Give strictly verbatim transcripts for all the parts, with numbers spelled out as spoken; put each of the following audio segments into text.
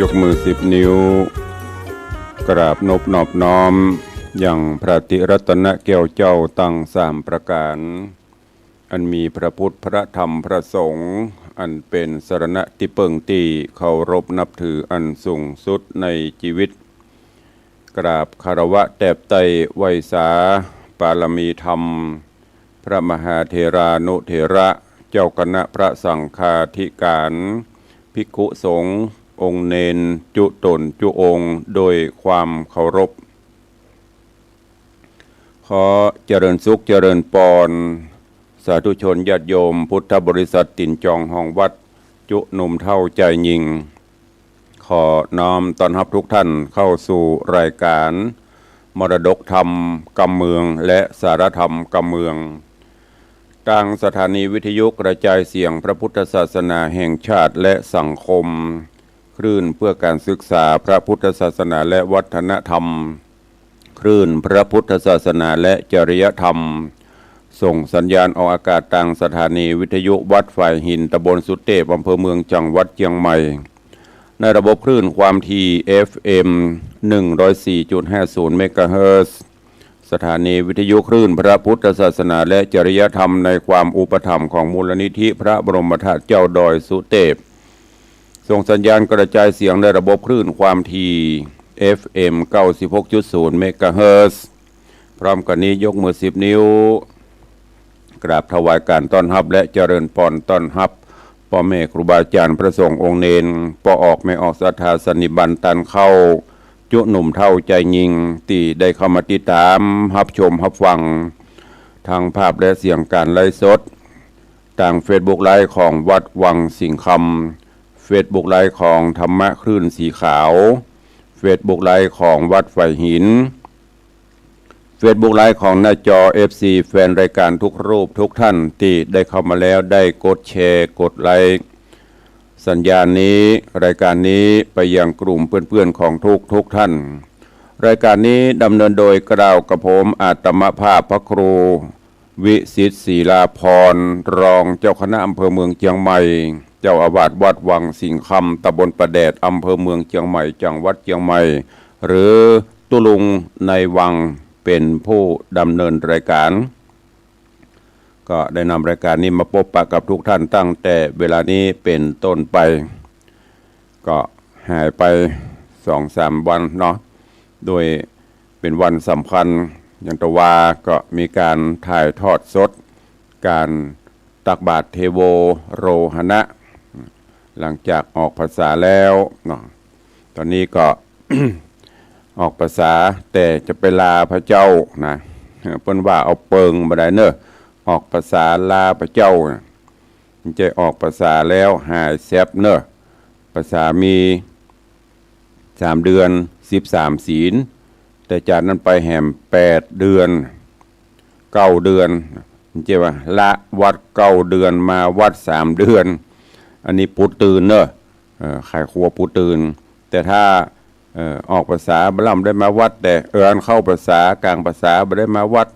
ยกมือสิบนิ้ว กราบนบนอบน้อม ยังพระติรัตนแก้วเจ้าตังสามประก๋าน อันมีพระพุทธ พระธรรม พระสงฆ์ อันเป๋นสรณะตี้เปิ้งตี้เคารพนับถืออันสูงสุดในจีวิต กราบคารวะแตบไต้ไหว้สาปารมีธรรม พระมหาเถรานุเถระ เจ้าคณะพระสังฆาธิการ ภิกขุสงฆ์ องค์เณร จุ๊ต๋นจุ๊องค์ โดยความเคารพ ขอเจริญสุขเจริญปอน สาธุชนญาติโยมพุทธบริษัทตี๋นจองห้องวัด จุ๊หนุ่มเฒ่าจายญิง ขอน้อมต้อนฮับทุกท่านเข้าสู่รายการมรดกธรรมกำเมืองและสารธรรมกำเมือง ตางสถานีวิทยุกระจายเสียงพระพุทธศาสนาแห่งชาติและสังคม คลื่นเพื่อการศึกษาพระพุทธศาสนาและวัฒนธรรม คลื่นพระพุทธศาสนาและจริยธรรม ส่งสัญญาณออกอากาศตางสถานีวิทยุวัดฝายหิน ตำบลสุเตพ อำเภอเมือง จังหวัดเจียงใหม่ ในระบบคลื่นความถี่ เอฟเอ็ม หนึ่งร้อยสี่จุดห้าศูนย์ เมกะเฮิรตซ์ สถานีวิทยุคลื่นพระพุทธศาสนาและจริยธรรมในความอุปถัมภ์ของมูลนิธิพระบรมธาตุเจ้าดอยสุเตพ ส่งสัญญาณกระจายเสียงในระบบคลื่นความถี่ เอฟเอ็ม เก้าสิบหกจุดศูนย์ เมกะเฮิรตซ์ พร้อมกั๋นนี้ยกมือสิบนิ้ว กราบถวายการต้อนฮับและเจริญปอนต้อนฮับ ป้อแม่ครูบาอาจ๋ารย์พระสงฆ์องค์เณร ป้อออกแม่ออกศรัทธาสันนิบาตตันเข้า จุ๊หนุ่มเฒ่าจายญิง ตี้ได้เข้ามาติดต๋ามฮับชมฮับฟัง ตางภาพและเสียงก๋านไลฟ์สด ตางเฟซบุ๊กไลฟ์ของวัดวังสิงห์คำ เฟซบุ๊กไลฟ์ของธรรมะคลื่นสีขาว เฟซบุ๊กไลฟ์ของวัดฝายหิน เฟซบุ๊กไลฟ์ของหน้าจอ เอฟซี แฟนรายการทุกรูปทุกท่านตี้ได้เข้ามาแล้วได้กดแชร์กดไลก์ สัญญาณนี้ รายการนี้ไปยังกลุ่มเปื้อนๆ ของทุกๆ ท่าน รายการนี้ดำเนินโดยเกล้ากระผมอาตมาภาพพระครู วิสิทธิ์ ศิลาภรณ์ รองเจ้าคณะอำเภอเมืองเจียงใหม่ เจ้าอาวาสวัดวังสิงห์คำ ตำบลป่าแดด อำเภอเมืองเจียงใหม่ จังหวัดเจียงใหม่ หรือตุ๊ลุงในวัง เป๋นผู้ดำเนินรายการ ก็ได้นำรายการนี้มาปบปะกับทุกท่านตั้งแต่เวลานี้เป๋นต้นไป ก็หายไปสองสามวันเนาะ โดยเป๋นวันสำคัญ อย่างตะวาก็มีก๋านถ่ายทอดสด ก๋านตักบาตรเทโวโรหณะ หลังจากออกพรรษาแล้วเนาะ ต๋อนนี้ก็ ออกพรรษา แต่จะไปลาพระเจ้านะ เปิ้นว่าเอาเปิงบ่ได้เน่อ ออกพรรษาลาพระเจ้านะ บ่ใจ้ออกพรรษาแล้วหายแซบเน่อ พรรษามีสามเดือน สิบสามศีล แต่จากนั้นไปแหมแปดเดือน เก้าเดือน บ่ใจ้ว่าละวัดเก้าเดือนมาวัดสามเดือน อันนี้ปูตื่นเน่อ เออ ไขครัวปูตื่น แต่ถ้า เออ ออกพรรษาบ่ละ บ่ได้มาวัด แต่ เออ อันเข้าพรรษากลางพรรษาบ่ได้มาวัด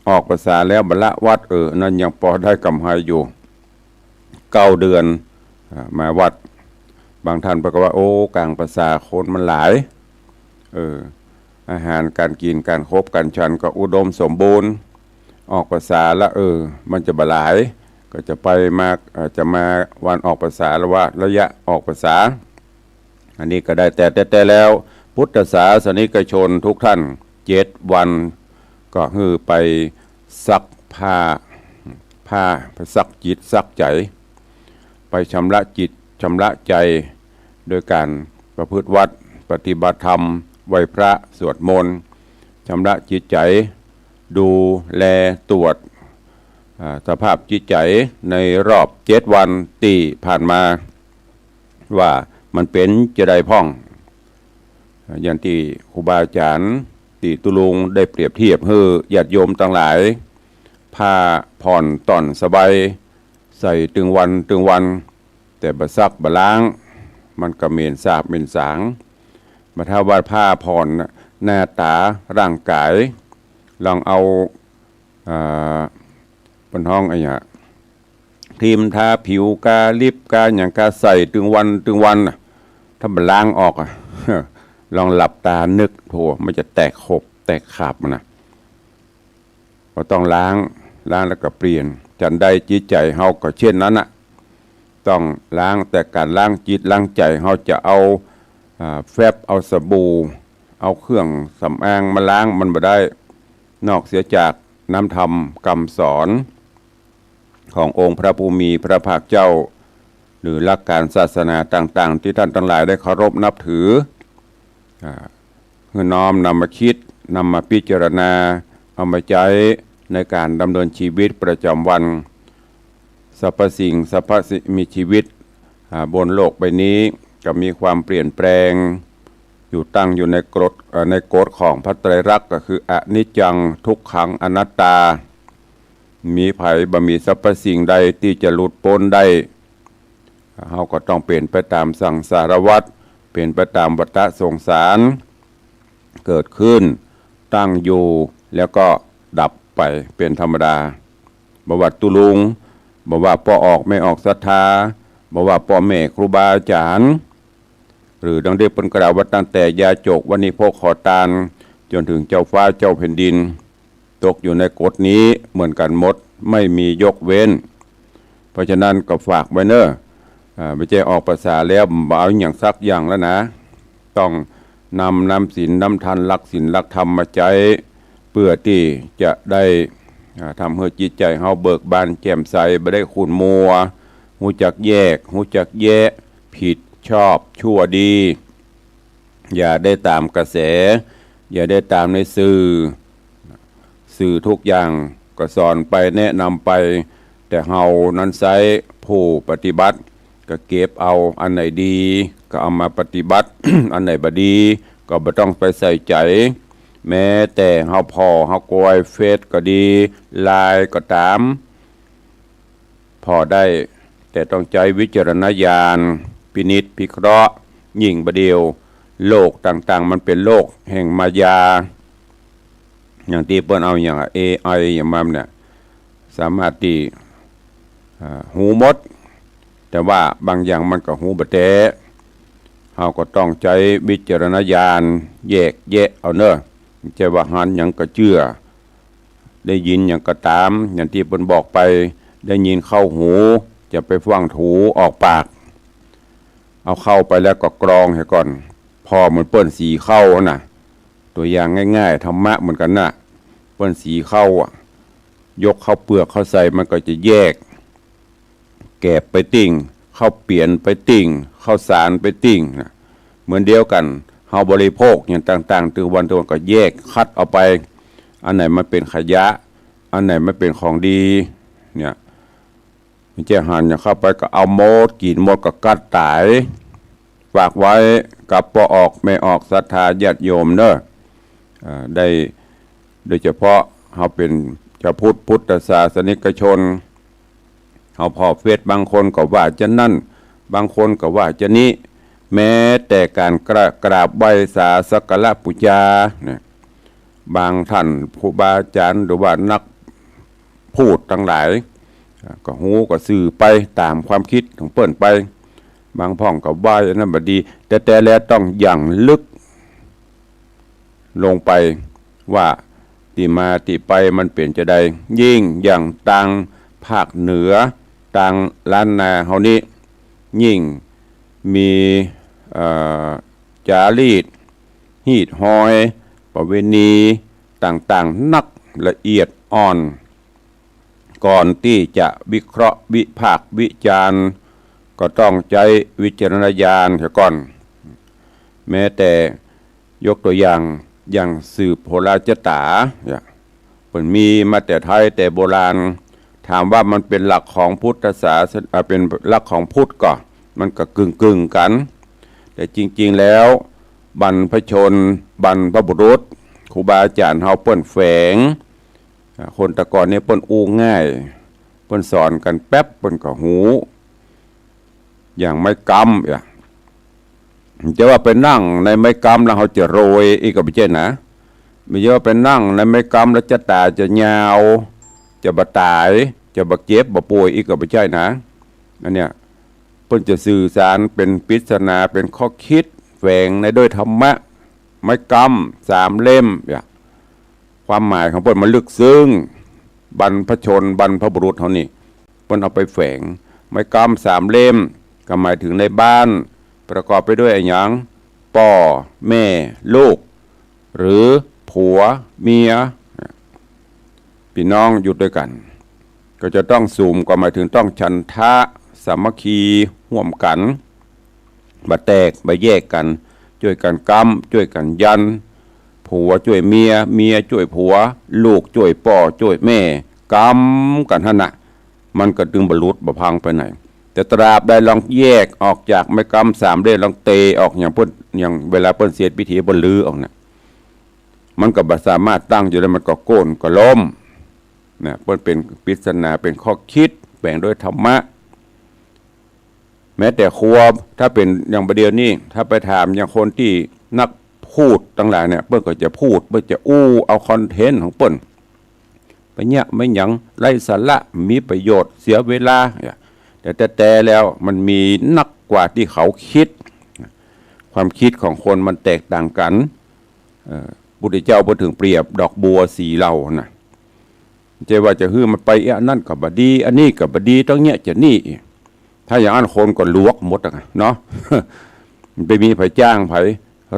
ออกพรรษาแล้วบ่ละวัด เออ อันนั้นยังปอได้กำไรอยู่ เก้าเดือน อ่า มาวัด บางท่านก็ว่า โอ้ กลางพรรษาคนมันหลาย เออ อาหารก๋านกิ๋น ก๋านคบก๋านฉันก็อุดมสมบูรณ์ ออกพรรษาละ เออ มันจะบ่หลาย ก็จะไปมา เอ่อ จะมาวันออกพรรษา หรือว่าระยะออกพรรษา อันนี้ก็ได้ แต่ แต่ แต่แล้ว พุทธศาสนิกชนทุกท่าน เจ็ดวัน ก็หื้อไปซักผ้า ผ้า ซักจิตซักใจ๋ ไปชำระจิตชำระใจ๋ โดยก๋านประพฤติวัตร ปฏิบัติธรรม ไหว้พระ สวดมนต์ ชำระจิตใจ๋ ดูแลตรวจ อ่า สภาพจิตใจ๋ในรอบเจ็ดวันตี้ผ่านมา ว่ามันเป๋นจาใดพ่อง อย่างตี้ครูบาอาจ๋ารย์ตี้ตุ๊ลุงได้เปรียบเทียบหื้อญาติโยมตังหลาย ผ้าผ่อนต่อนสบาย ใส่ตึงวันตึงวัน แต่บ่ซักบ่ล้าง มันก็เหม็นสาบเหม็นสาง บ่าถ้าว่าผ้าผ่อนหน้าต๋าร่างก๋าย ลองเอา อ่า เปิ้นฮ้องอะหยัง ครีมทาผิวกา ลิปกา หยังกา ใส่ตึงวันตึงวันน่ะ ถ้าบ่ล้างออกอะ ลองหลับตานึก โธ่ มันจะแตกขบแตกขาบมันนะ ก็ต้องล้าง ล้างแล้วก็เปลี่ยน ฉันใดจิตใจ๋เฮาก็เช่นนั้นน่ะ ต้องล้าง แต่ก๋านล้างจิตล้างใจ๋เฮาจะเอา อ่า แฟบ เอาสบู่ เอาเครื่องสำอางมาล้างมันบ่ได้ นอกเสียจากน้ำธรรมกำสอน ขององค์พระผู้มีพระภาคเจ้า หรือหลักการศาสนาต่างๆ ตี้ต้านตังหลายได้เคารพนับถือ อ่า หื้อน้อมนำมาคิด นำมาพิจารณา เอามาใจ๊ในก๋านดำเนินชีวิตประจ๋ำวัน สรรพสิ่ง สรรพสิ่งมีชีวิต อ่า บนโลกใบนี้ก็มีความเปลี่ยนแปลง อยู่ตั้งอยู่ในกฎ เอ่อ ในกฎของพระไตรลักษณ์ ก็คืออนิจจัง ทุกขัง อนัตตา มีใผบ่มีสรรพสิ่งใดตี้จะหลุดป๊นได้ เฮาก็ต้องเป๋นไปต๋ามสังสารวัฏ เป๋นไปต๋ามวัฏฏะสงสาร เกิดขึ้น ตั้งอยู่ แล้วก็ดับไปเป๋นธรรมดา บ่ว่าตุ๊ลุง บ่ว่าป้อออกแม่ออกศรัทธา บ่ว่าป้อแม่ครูบาอาจ๋ารย์ หรือดังตี้เปิ้นกล่าวว่าตั้งแต่ยาจก วัณฑิพก ขอตาน จ๋นเถิงเจ้าฟ้าเจ้าแผ่นดิน ตกอยู่ในกฎนี้เหมือนกั๋นหมด ไม่มียกเว้น เพราะฉะนั้นก็ฝากไว้เน่อ อ่า บ่ใจ้ออกพรรษาแล้วบ่เอาหยังสักอย่างแล้วนะ ต้องนำ นำศีล นำทาน หลักศีล หลักธรรมมาใจ๊ เปื้อตี้จะได้ อ่า ทำหื้อจิตใจ๋เฮาเบิกบานแจ่มใส บ่ได้ขุ่นมัว ฮู้จักแยก ฮู้จักแยะ ผิด ชอบ ชั่ว ดี อย่าได้ต๋ามกระแส อย่าได้ต๋ามในสื่อ สื่อทุกอย่างก็สอนไป แนะนำไป แต่เฮานั้นไซร้ผู้ปฏิบัติ ก็เก็บเอาอันไหนดี ก็เอามาปฏิบัติ อันไหนบ่ดี ก็บ่ต้องไปใส่ใจ๋ แม้แต่เฮาผ่อ เฮากวยเฟซก็ดี ไลน์ก็ต๋าม ผ่อได้ แต่ต้องใจ๊วิจารณญาณ พินิจพิเคราะห์ ยิ่งบ่าเดี่ยว โลกต่างๆ มันเป๋นโลกแห่งมายา อย่างตี้เปิ้นเอาอย่าง เอไอ อย่างมาเนี่ย สามารถตี้ อ่า ฮู้หมด แต่ว่าบางอย่างมันก็ฮู้บ่แต๊ เฮาก็ต้องใจ๊วิจารณญาณ แยกแยะเอาเน่อ บ่ใจ้ว่าหันหยังก็เจื้อ ได้ยินหยังก็ต๋าม อย่างตี้เปิ้นบอกไป ได้ยินเข้าหู จะไปฟั่งถูออกปาก เอาเข้าไปแล้วก็กรองเหียก่อน ผ่อเหมือนเปิ้นสีข้าวหั้นน่ะ ตั๋วอย่างง่ายๆ ธรรมะเหมือนกั๋นน่ะ เปิ้นสีข้าวอะ ยกข้าวเปือกเข้าใส่มันก็จะแยก แกบไปติ่ง ข้าวเปียนไปติ่ง ข้าวสารไปติ่งน่ะ เหมือนเดียวกั๋น เฮาบริโภคอย่างต่างๆ ตึงวันตึงวันก็แยกคัดเอาไป อันไหนมันเป๋นขยะ อันไหนมันเป๋นของดี เนี่ย บ่ใจ้หันหยังเข้าไปก็เอาหมด กิ๋นหมดก็กัดต๋าย ฝากไว้กับป้อออกแม่ออกศรัทธาญาติโยมเน่อ อ่า ได้ โดยเฉพาะเฮาเป๋นชาวพุทธ พุทธศาสนิกชน เฮาผ่อเฟซ บางคนก็ว่าจะนั้น บางคนก็ว่าจะนี้ แม้แต่ก๋านกราบ กราบไหว้สาสักการะปู๋จาเนี่ย บางต้านครูบาอาจ๋ารย์ หรือว่านักพูดตังหลาย อ่า ก็ฮู้ก็สื่อไปต๋ามความกึ๊ดของเปิ้นไป บางพ่องก็ว่าอันนั้นบ่ดี แต่แต๊แล้วต้องหยั่งลึกลงไปว่าตี้มาตี้ไปมันเป๋นจาใด ยิ่งอย่างตางภาคเหนือ ตางล้านนาเฮานี้ ยิ่งมี เอ่อ จารีต ฮีตฮอย ประเวณีต่างๆ นักละเอียดอ่อน ก่อนตี้จะวิเคราะห์วิพากษ์วิจารณ์ ก็ต้องใจ๊วิจารณญาณเสียก่อน แม้แต่ยกตั๋วอย่าง อย่างสืบโหราจาต๋าเนี่ย เปิ้นมีมาแต่ไทยแต่โบราณ ถามว่ามันเป๋นหลักของพุทธศาสนา อ่า เป๋นหลักของพุทธก่อ มันก็กึ่งๆ กั๋น แต่จริงๆ แล้ว บรรพชน บรรพบุรุษ ครูบาอาจ๋ารย์เฮาเปิ้นแฝง อ่า คนแต่ก่อนนี้เปิ้นอู้ง่าย เปิ้นสอนกั๋นแป๊บเปิ้นก็ฮู้ อย่างไม้กำเนี่ย บ่ใจ้ว่าไปนั่งในไม้กำแล้วเฮาจะรวยอี้ก็บ่ใจ้นะ บ่ใจ้ว่าไปนั่งในไม้กำแล้วจะต๋าจะยาว จะบ่ต๋าย จะบ่เจ็บบ่ป่วยอี้ก็บ่ใจ้นะ อันเนี้ย เปิ้นจะสื่อสารเป๋นปริศนา เป๋นข้อคิดแฝงในด้วยธรรมะ ไม้กำสามเล่มเนี่ย ความหมายของเปิ้นมันลึกซึ้ง บรรพชน บรรพบุรุษเฮานี่ เปิ้นเอาไปแฝง ไม้กำสามเล่ม ก็หมายถึงในบ้าน ประกอบไปด้วยอะหยัง ป้อ แม่ ลูก หรือผัว เมีย ปี้น้องอยู่ตวยกั๋น ก็จะต้องสุม ก็หมายถึงต้องฉันทะ สามัคคี ฮ่วมกั๋น บ่แตก บ่แยกกั๋น จ้วยกั๋นกำ จ้วยกั๋นยัน ผัวจ้วยเมีย เมียจ้วยผัว ลูกจ้วยป้อ จ้วยแม่ กำกั๋นหั้นน่ะ มันก็ตึงบ่หลุดบ่พังไปไหน แต่ตราบใดลองแยกออกจากไม้กำสามเล่ม ลองเตะออก อย่างเปิ้น อย่างเวลาเปิ้นเสียดพิธีเปิ้นรื้อออกน่ะ มันก็บ่สามารถตั้งอยู่ได้ มันก็โก้นก็ล้ม นะ เปิ้นเป๋นปริศนา เป๋นข้อคิดแฝงด้วยธรรมะ แม้แต่ครัว ถ้าเป๋นอย่างบ่าเดี่ยวนี้ ถ้าไปถามอย่างคนตี้นักพูดตังหลายเนี่ย เปิ้นก็จะพูด เปิ้นจะอู้เอาคอนเทนต์ของเปิ้น ไปเยียะไปหยัง ไร้สาระ บ่มีประโยชน์ เสียเวลา เนี่ย แต่แต๊ๆ แล้วมันมีนักกว่าตี้เขาคิด ความคิดของคนมันแตกต่างกั๋น เอ่อ พุทธเจ้าเปิ้นถึงเปรียบดอกบัวสีเหล่าน่ะ บ่ใจ้ว่าจะหื้อมันไป เอ๊ะ อันนั้นก็บ่ดี อันนี้ก็บ่ดี ต้องเยียะจะอี้ ถ้าอย่างนั้นคนก็หลวกหมดอะเนาะ บ่มีใผจ้างใผ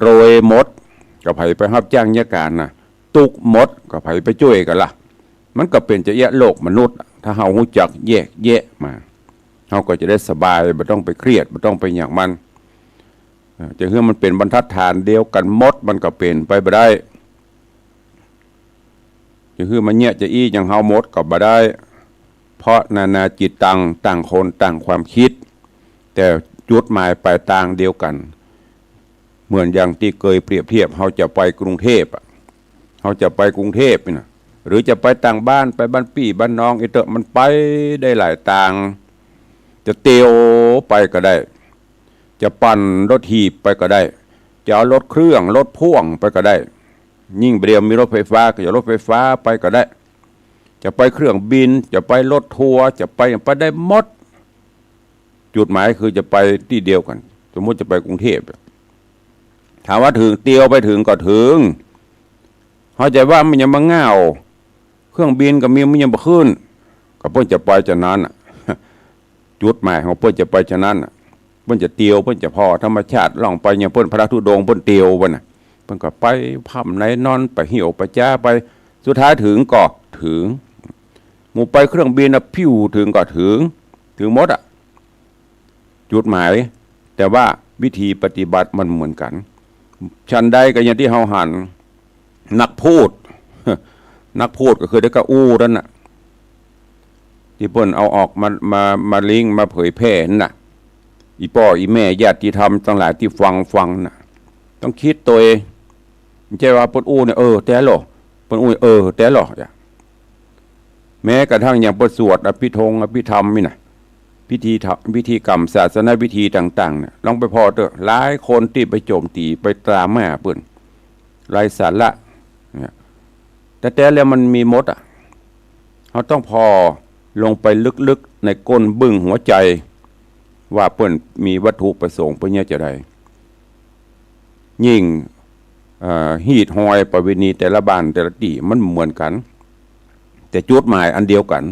รวยหมด ก็ใผไปฮับจ้างเยียะก๋านน่ะ ตุ๊กข์หมด ก็ใผไปจ้วยกั๋นล่ะ มันก็เป๋นจะอี้ โลกมนุษย์ ถ้าเฮาฮู้จักแยกแยะมา เฮาก็จะได้สบาย บ่ต้องไปเครียด บ่ต้องไปหยังมัน เอ่อ จะหื้อมันเป๋นบรรทัดฐานเดียวกั๋นหมด มันก็เป๋นไปบ่ได้ จะหื้อมันเยียะจะอี้อย่างเฮาหมดก็บ่ได้ เพราะนานาจิตตัง ต่างคนต่างความคิด แต่จุดหมายปลายตางเดียวกั๋น เหมือนอย่างตี้เกยเปรียบเทียบ เฮาจะไปกรุงเทพฯอะ เฮาจะไปกรุงเทพฯนี่นะ หรือจะไปต่างบ้าน ไปบ้านปี้บ้านน้อง อีเต๊อะ มันไปได้หลายตาง จะเตียวไปก็ได้ จะปั่นรถถีบไปก็ได้ จะเอารถเครื่อง รถพ่วงไปก็ได้ ยิ่งบ่าเดี่ยวมีรถไฟฟ้า ก็จะเอารถไฟฟ้าไปก็ได้ จะไปเครื่องบิน จะไปรถทัวร์ จะไป ไปได้หมด จุดหมายคือจะไปตี้เดียวกั๋น สมมุติจะไปกรุงเทพฯ ถามว่าเถิง เตียวไปเถิงก็เถิง เฮาจะว่ามันยังบ่ง่าว เครื่องบินก็มี มันยังบ่ขึ้น ก็เปิ้นจะไปจะนั้นน่ะ จุดหมายของเปิ้นจะไปจะนั้นน่ะ เปิ้นจะเตียว เปิ้นจะผ่อธรรมชาติ ล่องไปอย่างเปิ้นพระธุดงค์ เปิ้นเตียวไปน่ะ เปิ้นก็ไปพ่ำไหนนอน ไปเหี่ยวไปจ๊าไป สุดท้ายเถิงก็เถิง หมู่ไปเครื่องบินน่ะ ปิ้ว เถิงก็เถิง เถิงหมดอะ จุดหมาย แต่ว่าวิธีปฏิบัติมันบ่เหมือนกั๋น ฉันใดก็อย่างตี้เฮาหัน นักพูด นักพูดก็คือได้กะอู้ตันน่ะ ตี้เปิ้นเอาออกมา มา มาลิงก์ มาเผยแพร่นั่นน่ะ อี่ป้ออี่แม่ญาติธรรมตังหลายตี้ฟัง ฟังน่ะ ต้องกึ๊ดตวย บ่ใจ้ว่าเปิ้นอู้เนี่ย เออ แต๊ลอ เปิ้นอู้ เออ แต๊ลอ แม้กระทั่งอย่างเปิ้นสวดอภิธงอภิธรรมนี่น่ะ พิธีธรรม พิธีกรรมศาสนพิธีต่างๆ เนี่ย ลองไปผ่อเต๊อะ หลายคนตี้ไปโจ๋มตี๋ ไปตราหม้าเปิ้น ไร้สาระ เนี่ย แต่แต๊แล้วมันมีหมดอะ เฮาต้องผ่อลงไปลึกๆ ในก้นบึ้งหัวใจ๋ ว่าเปิ้นมีวัตถุประสงค์เปิ้นเยียะจะใด ยิ่ง เอ่อ ฮีตฮอยประเวณีแต่ละบ้านแต่ละตี้มันบ่เหมือนกั๋น แต่จุดหมายอันเดียวกั๋น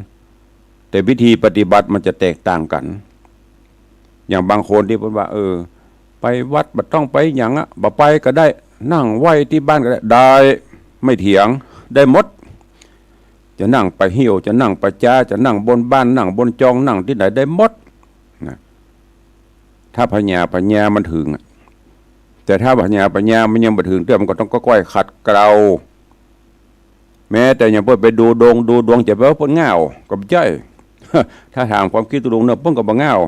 แต่วิธีปฏิบัติมันจะแตกต่างกั๋น อย่างบางคนตี้เปิ้นว่า เออ ไปวัดบ่ต้องไปหยังอะ บ่ไปก็ได้ นั่งไหว้ตี้บ้านก็ได้ ได้ ไม่เถียง ได้หมด จะนั่งไปเหี่ยว จะนั่งไปจ๊า จะนั่งบนบ้าน นั่งบนจอง นั่งตี้ไหนได้หมด นะ ถ้าผญาปัญญามันเถิงอะ แต่ถ้าผญาปัญญามันยังบ่เถิงเตื้อ มันก็ต้องก้อยๆ ขัดเกลา แม้แต่อย่างเปิ้นไปดูดงดูดวง จะแปลว่าเปิ้นง่าว ก็บ่ใจ้ ถ้าถามความกึ๊ดตรงๆ เนี่ย เปิ้นก็บ่ง่าว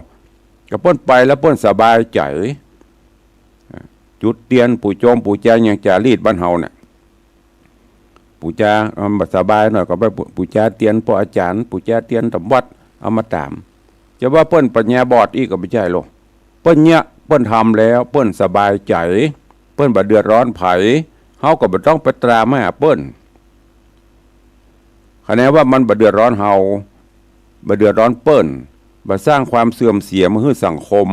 ก็เปิ้นไปแล้วเปิ้นสบายใจ๋ จุดเตียน ปู๋จงปู๋จา อย่างจ๋ารีตบ้านเฮาเนี่ย ปู๋จา เอ่อ บ่สบายหน่อยก็ไปปู๋ ปู๋จาเตียนป้ออาจ๋ารย์ ปู๋จาเตียนต๋ามวัด เอามาต๋าม จะว่าเปิ้นปัญญาบอดอี้ก็บ่ใจ้ลอ เปิ้นเยียะ เปิ้นทำแล้ว เปิ้นสบายใจ๋ เปิ้นบ่เดือดร้อนใผ เฮาก็บ่ต้องไปตราหม้าเปิ้น คะแนนว่ามันบ่เดือดร้อนเฮา บ่เดือดร้อนเปิ้น บ่สร้างความเสื่อมเสียมาหื้อสังคม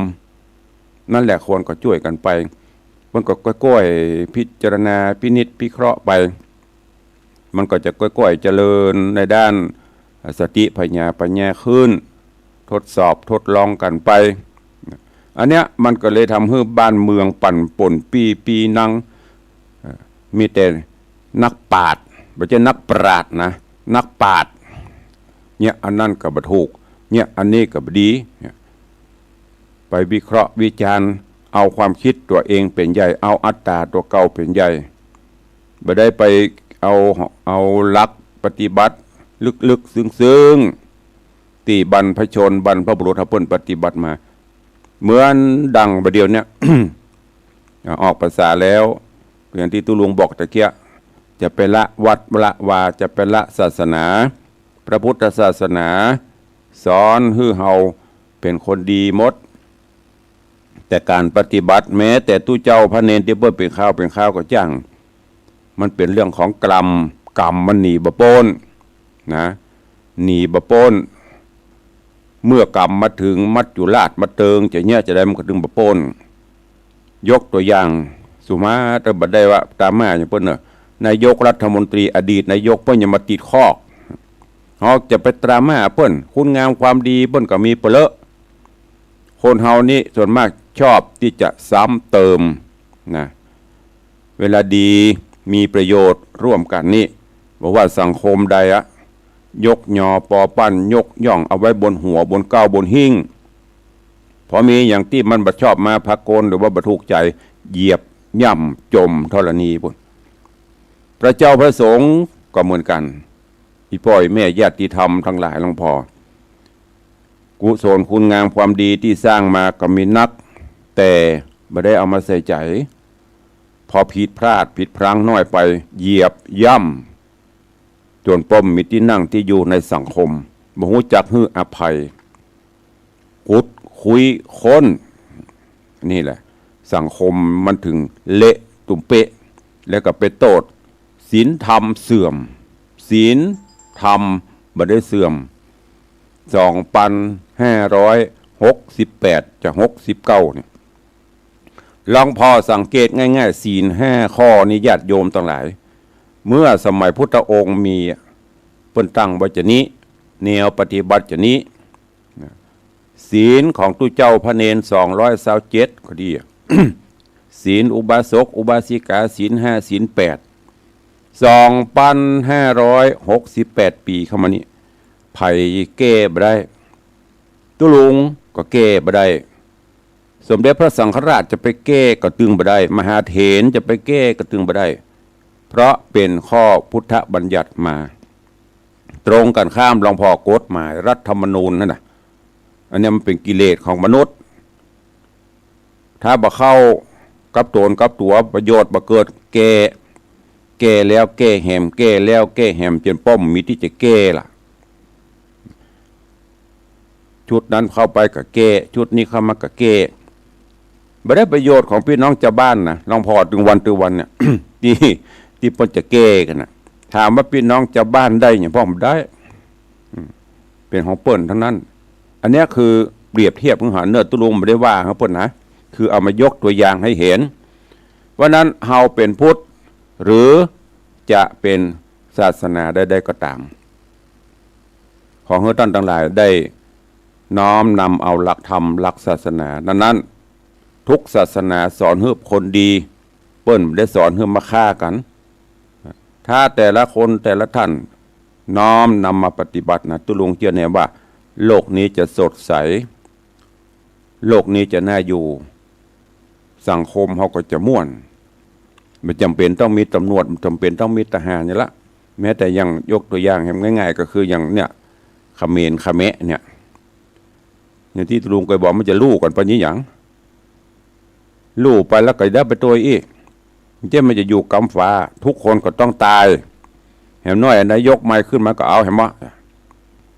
นั่นแหละควรก็จ้วยกั๋นไป มันก็ก้อยๆ พิจารณาพินิจพิเคราะห์ไป มันก็จะก้อยๆ เจริญในด้านสติปัญญา ปัญญาขึ้น ทดสอบทดลองกั๋นไป อันเนี้ยมันก็เลยทำหื้อบ้านเมืองปั่นป่วนปี้ปี้นัง เอ่อ มีแต่นักปราชญ์ บ่ใจ้นักปราชญ์นะ นักปราชญ์ เนี่ยอันนั้นก็บ่ถูก เนี่ยอันนี้ก็บ่ดี เนี่ย ไปวิเคราะห์วิจารณ์ เอาความกึ๊ดตั๋วเองเป๋นใหญ่ เอาอัตต๋าตั๋วเก่าเป๋นใหญ่ บ่ได้ไปเอา เอาหลักปฏิบัติลึกๆ ซึ้งๆ ตี้บรรพชนบรรพบุรุษเฮาเปิ้นปฏิบัติมา เหมือนดังบ่าเดี่ยวเนี้ย อ่า ออกพรรษาแล้ว อย่างตี้ตุ๊ลุงบอกตะเกียะ จะไปละวัดละวา จะไปละศาสนา พระพุทธศาสนา สอนหื้อเฮาเป๋นคนดีหมด แต่ก๋านปฏิบัติ แม้แต่ตุ๊เจ้าพระเณรตี้เปิ้นเป๋นคราวเป๋นคราวก็จ้าง มันเป๋นเรื่องของกรรม กรรมมันหนีบ่ป๊นนะ หนีบ่ป๊น เมื่อกรรมมาเถิง มัจจุราชมาเติง จะเยียะจะใดมันก็เถิงบ่ป๊น ยกตั๋วอย่าง สุมาเตอร์ บ่ได้ว่าตราหม้าอย่างเปิ้นเน่อ นายกรัฐมนตรี อดีตนายก เปิ้นอย่ามาติดคอก เฮาจะไปตราหม้าเปิ้น คุณงามความดีเปิ้นก็มีเป๋นเล่อ คนเฮานี้ส่วนมากชอบตี้จะซ้ำเติมนะ เวลาดีมีประโยชน์ร่วมกั๋นนี่ บ่ว่าสังคมใดอะ ยกยอปอปั้น ยกย่องเอาไว้บนหัว บนเก๊า บนหิ้ง พอมีอย่างตี้มันบ่ชอบมาพากลหรือว่าบ่ถูกใจ๋ เหยียบย่ำจ่มธรณีปู้น พระเจ้าพระสงฆ์ก็เหมือนกั๋น อี่ป้ออี่แม่ญาติธรรมตังหลายหลวงพ่อ กุศลคุณงามความดีตี้สร้างมาก็มีนัก แต่บ่ได้เอามาใส่ใจ๋ พอผิดพลาดผิดพลั้งน้อยไป เหยียบย่ำ จ๋นป้อบ่มีตี้นั่งตี้อยู่ในสังคม บ่ฮู้จักหื้ออภัย ขุดคุยค้น นี่แหละ สังคมมันเถิงเละตุ้มเป๊ะ แล้วก็ไปโต้ษศีลธรรมเสื่อม ศีลธรรมบ่ได้เสื่อม สองปันห้าร้อยหกสิบแปด จะหกสิบเก้าเนี่ย หลวงพ่อสังเกตง่ายๆ ศีลห้าข้อนี้ญาติโยมตังหลาย เมื่อสมัยพุทธองค์มี เปิ้นตั้งไว้จะนี้ แนวปฏิบัติจะนี้ ศีลของตุ๊เจ้าพระเณรสองร้อยซาวเจ็ดก็ดีอะ ศีลอุบาสกอุบาสิกา ศีลห้า ศีลแปด สองปันห้าร้อยหกสิบแปดปี๋เข้ามานี้ ใผแก้บ่ได้ ตุ๊ลุงก็แก้บ่ได้ สมเด็จพระสังฆราชจะไปแก้ก็ตึงบ่ได้ มหาเถรจะไปแก้ก็ตึงบ่ได้ เพราะเป๋นข้อพุทธบัญญัติมา ตรงกั๋นข้ามหลวงพ่อกฎหมายรัฐธรรมนูญนั่นน่ะ อันเนี้ยมันเป๋นกิเลสของมนุษย์ ถ้าบ่เข้ากับต๋นกับตั๋ว ประโยชน์บ่เกิด แก้ แก้แล้วแก้แหม แก้แล้วแก้แหม จ๋นป้อบ่มีตี้จะแก้ละ ชุดนั้นเข้าไปก็แก้ ชุดนี้เข้ามาก็แก้ บ่ได้ประโยชน์ของปี้น้องจาวบ้านนะ หลวงพ่อตึงวันตึงวันเนี่ย ตี้ ตี้เปิ้นจะแก้กั๋นน่ะ ถามว่าปี้น้องจาวบ้านได้หยังพ่อง บ่ได้ อืม เป๋นของเปิ้นตังนั้น อันเนี้ยคือเปรียบเทียบหื้อหันเน่อ ตุ๊ลุงบ่ได้ว่าหื้อเปิ้นนะ คือเอามายกตั๋วอย่างหื้อหัน ว่านั้นเฮาเป๋นพุทธ หรือจะเป๋นศาสนาใดๆ ก็ต๋าม ขอหื้อต้านตังหลายได้น้อมนำเอาหลักธรรมหลักศาสนานั้นๆ ทุกศาสนาสอนหื้อคนดี เปิ้นบ่ได้สอนหื้อมาฆ่ากั๋น ถ้าแต่ละคนแต่ละต้านน้อมนำมาปฏิบัตินะ ตุ๊ลุงเจื้อแน่ว่า โลกนี้จะสดใส โลกนี้จะน่าอยู่ สังคมเฮาก็จะม่วน บ่จ๋ำเป๋นต้องมีต๋ำรวจ บ่จ๋ำเป๋นต้องมีทหารหยังละ แม้แต่อย่างยกตั๋วอย่างง่ายๆ ก็คืออย่างเนี่ย เขมรเขมะเนี่ย อย่างตี้ตุ๊ลุงเกยบอก มันจะลู่กั๋นไปนี้หยัง ลู่ไปแล้วก็ได้ไปตวยอี้ เจ้ามันจะอยู่กำฟ้า ทุกคนก็ต้องต๋าย แหมน้อยนายกใหม่ขึ้นมาก็เอาแหมวะ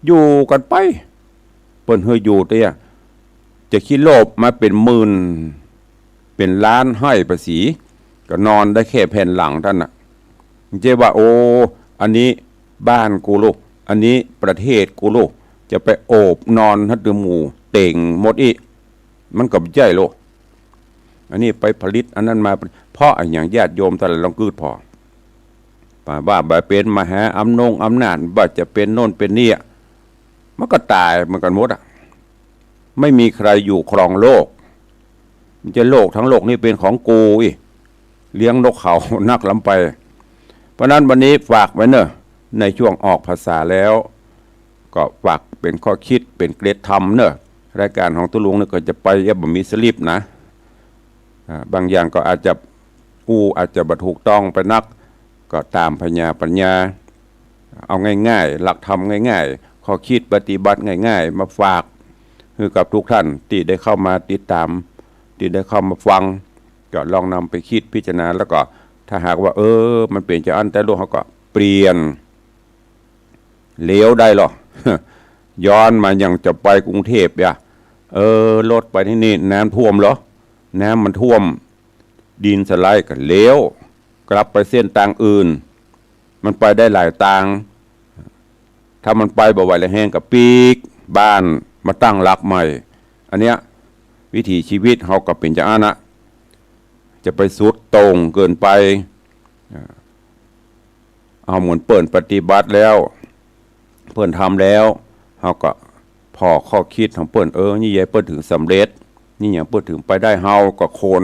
อยู่กั๋นไป เปิ้นหื้ออยู่เตี้ย จะขี้โลภมาเป๋นหมื่นเป๋นล้านห้อยภาษี ก็นอนได้แค่แผ่นหลังต้านน่ะ เจ้าว่า โอ้ อันนี้บ้านกูลูก อันนี้ประเทศกูลูก จะไปโอบนอนหื้อหมู่เต่งหมดอี้ มันก็บ่ใจ้โลก อันนี้ไปผลิตอันนั้นมา เพราะอะหยัง ญาติโยมต้านหลายลองกึ๊ดผ่อ ป่าว่าบ่าเป๋นมหาอำนงอำนาจ บ่าจะเป๋นโน่นเป๋นนี่อะ มันก็ต๋ายเหมือนกั๋นหมดอะ ไม่มีใครอยู่ครองโลก มันจะโลกทั้งโลกนี้เป๋นของกูอี้ เลี้ยงนกเขานักลำไป เพราะนั้นวันนี้ฝากไว้เน่อ ในช่วงออกพรรษาแล้ว ก็ฝากเป๋นข้อกึ๊ดเป๋นเกร็ดธรรมเน่อ รายก๋านของตุ๊ลุงนี่ก็จะไปเยียะบ่มีสลิปนะ อ่า บางอย่างก็อาจจะอู้อาจจะบ่ถูกต้องไปนัก ก็ต๋ามผญาปัญญา เอาง่ายๆ หลักธรรมง่ายๆ ข้อกึ๊ดปฏิบัติง่ายๆ มาฝากหื้อกับทุกท่านตี้ได้เข้ามาติดต๋าม ตี้ได้เข้ามาฟัง ก็ลองนำไปกึ๊ดพิจารณา แล้วก็ถ้าหากว่า เออ มันเป๋นจาอั้นแต๊ลูก เฮาก็เปลี่ยน เหลียวได้ลอ ย้อนมายังจะไปกรุงเทพฯ เยียะ เออ รถไปตี้นี่น้ำท่วมลอ น้ำมันท่วม ดินสไลด์ก็เหลียว กลับไปเส้นตางอื่น มันไปได้หลายตาง ถ้ามันไปบ่ไหวแล้วแฮงก็ปีกบ้านมาตั้งหลักใหม่ อันเนี้ยวิถีชีวิตเฮาก็เป๋นจาอั้นนะ จะไปสุดโต่งเกินไป อ่า เอาเหมือนเปิ้นปฏิบัติแล้ว เปิ้นทำแล้ว เฮาก็ผ่อข้อกึ๊ดของเปิ้น เออ นี่หยังเปิ้นถึงสำเร็จ นี่หยังเปิ้นถึงไปได้ เฮาก็คน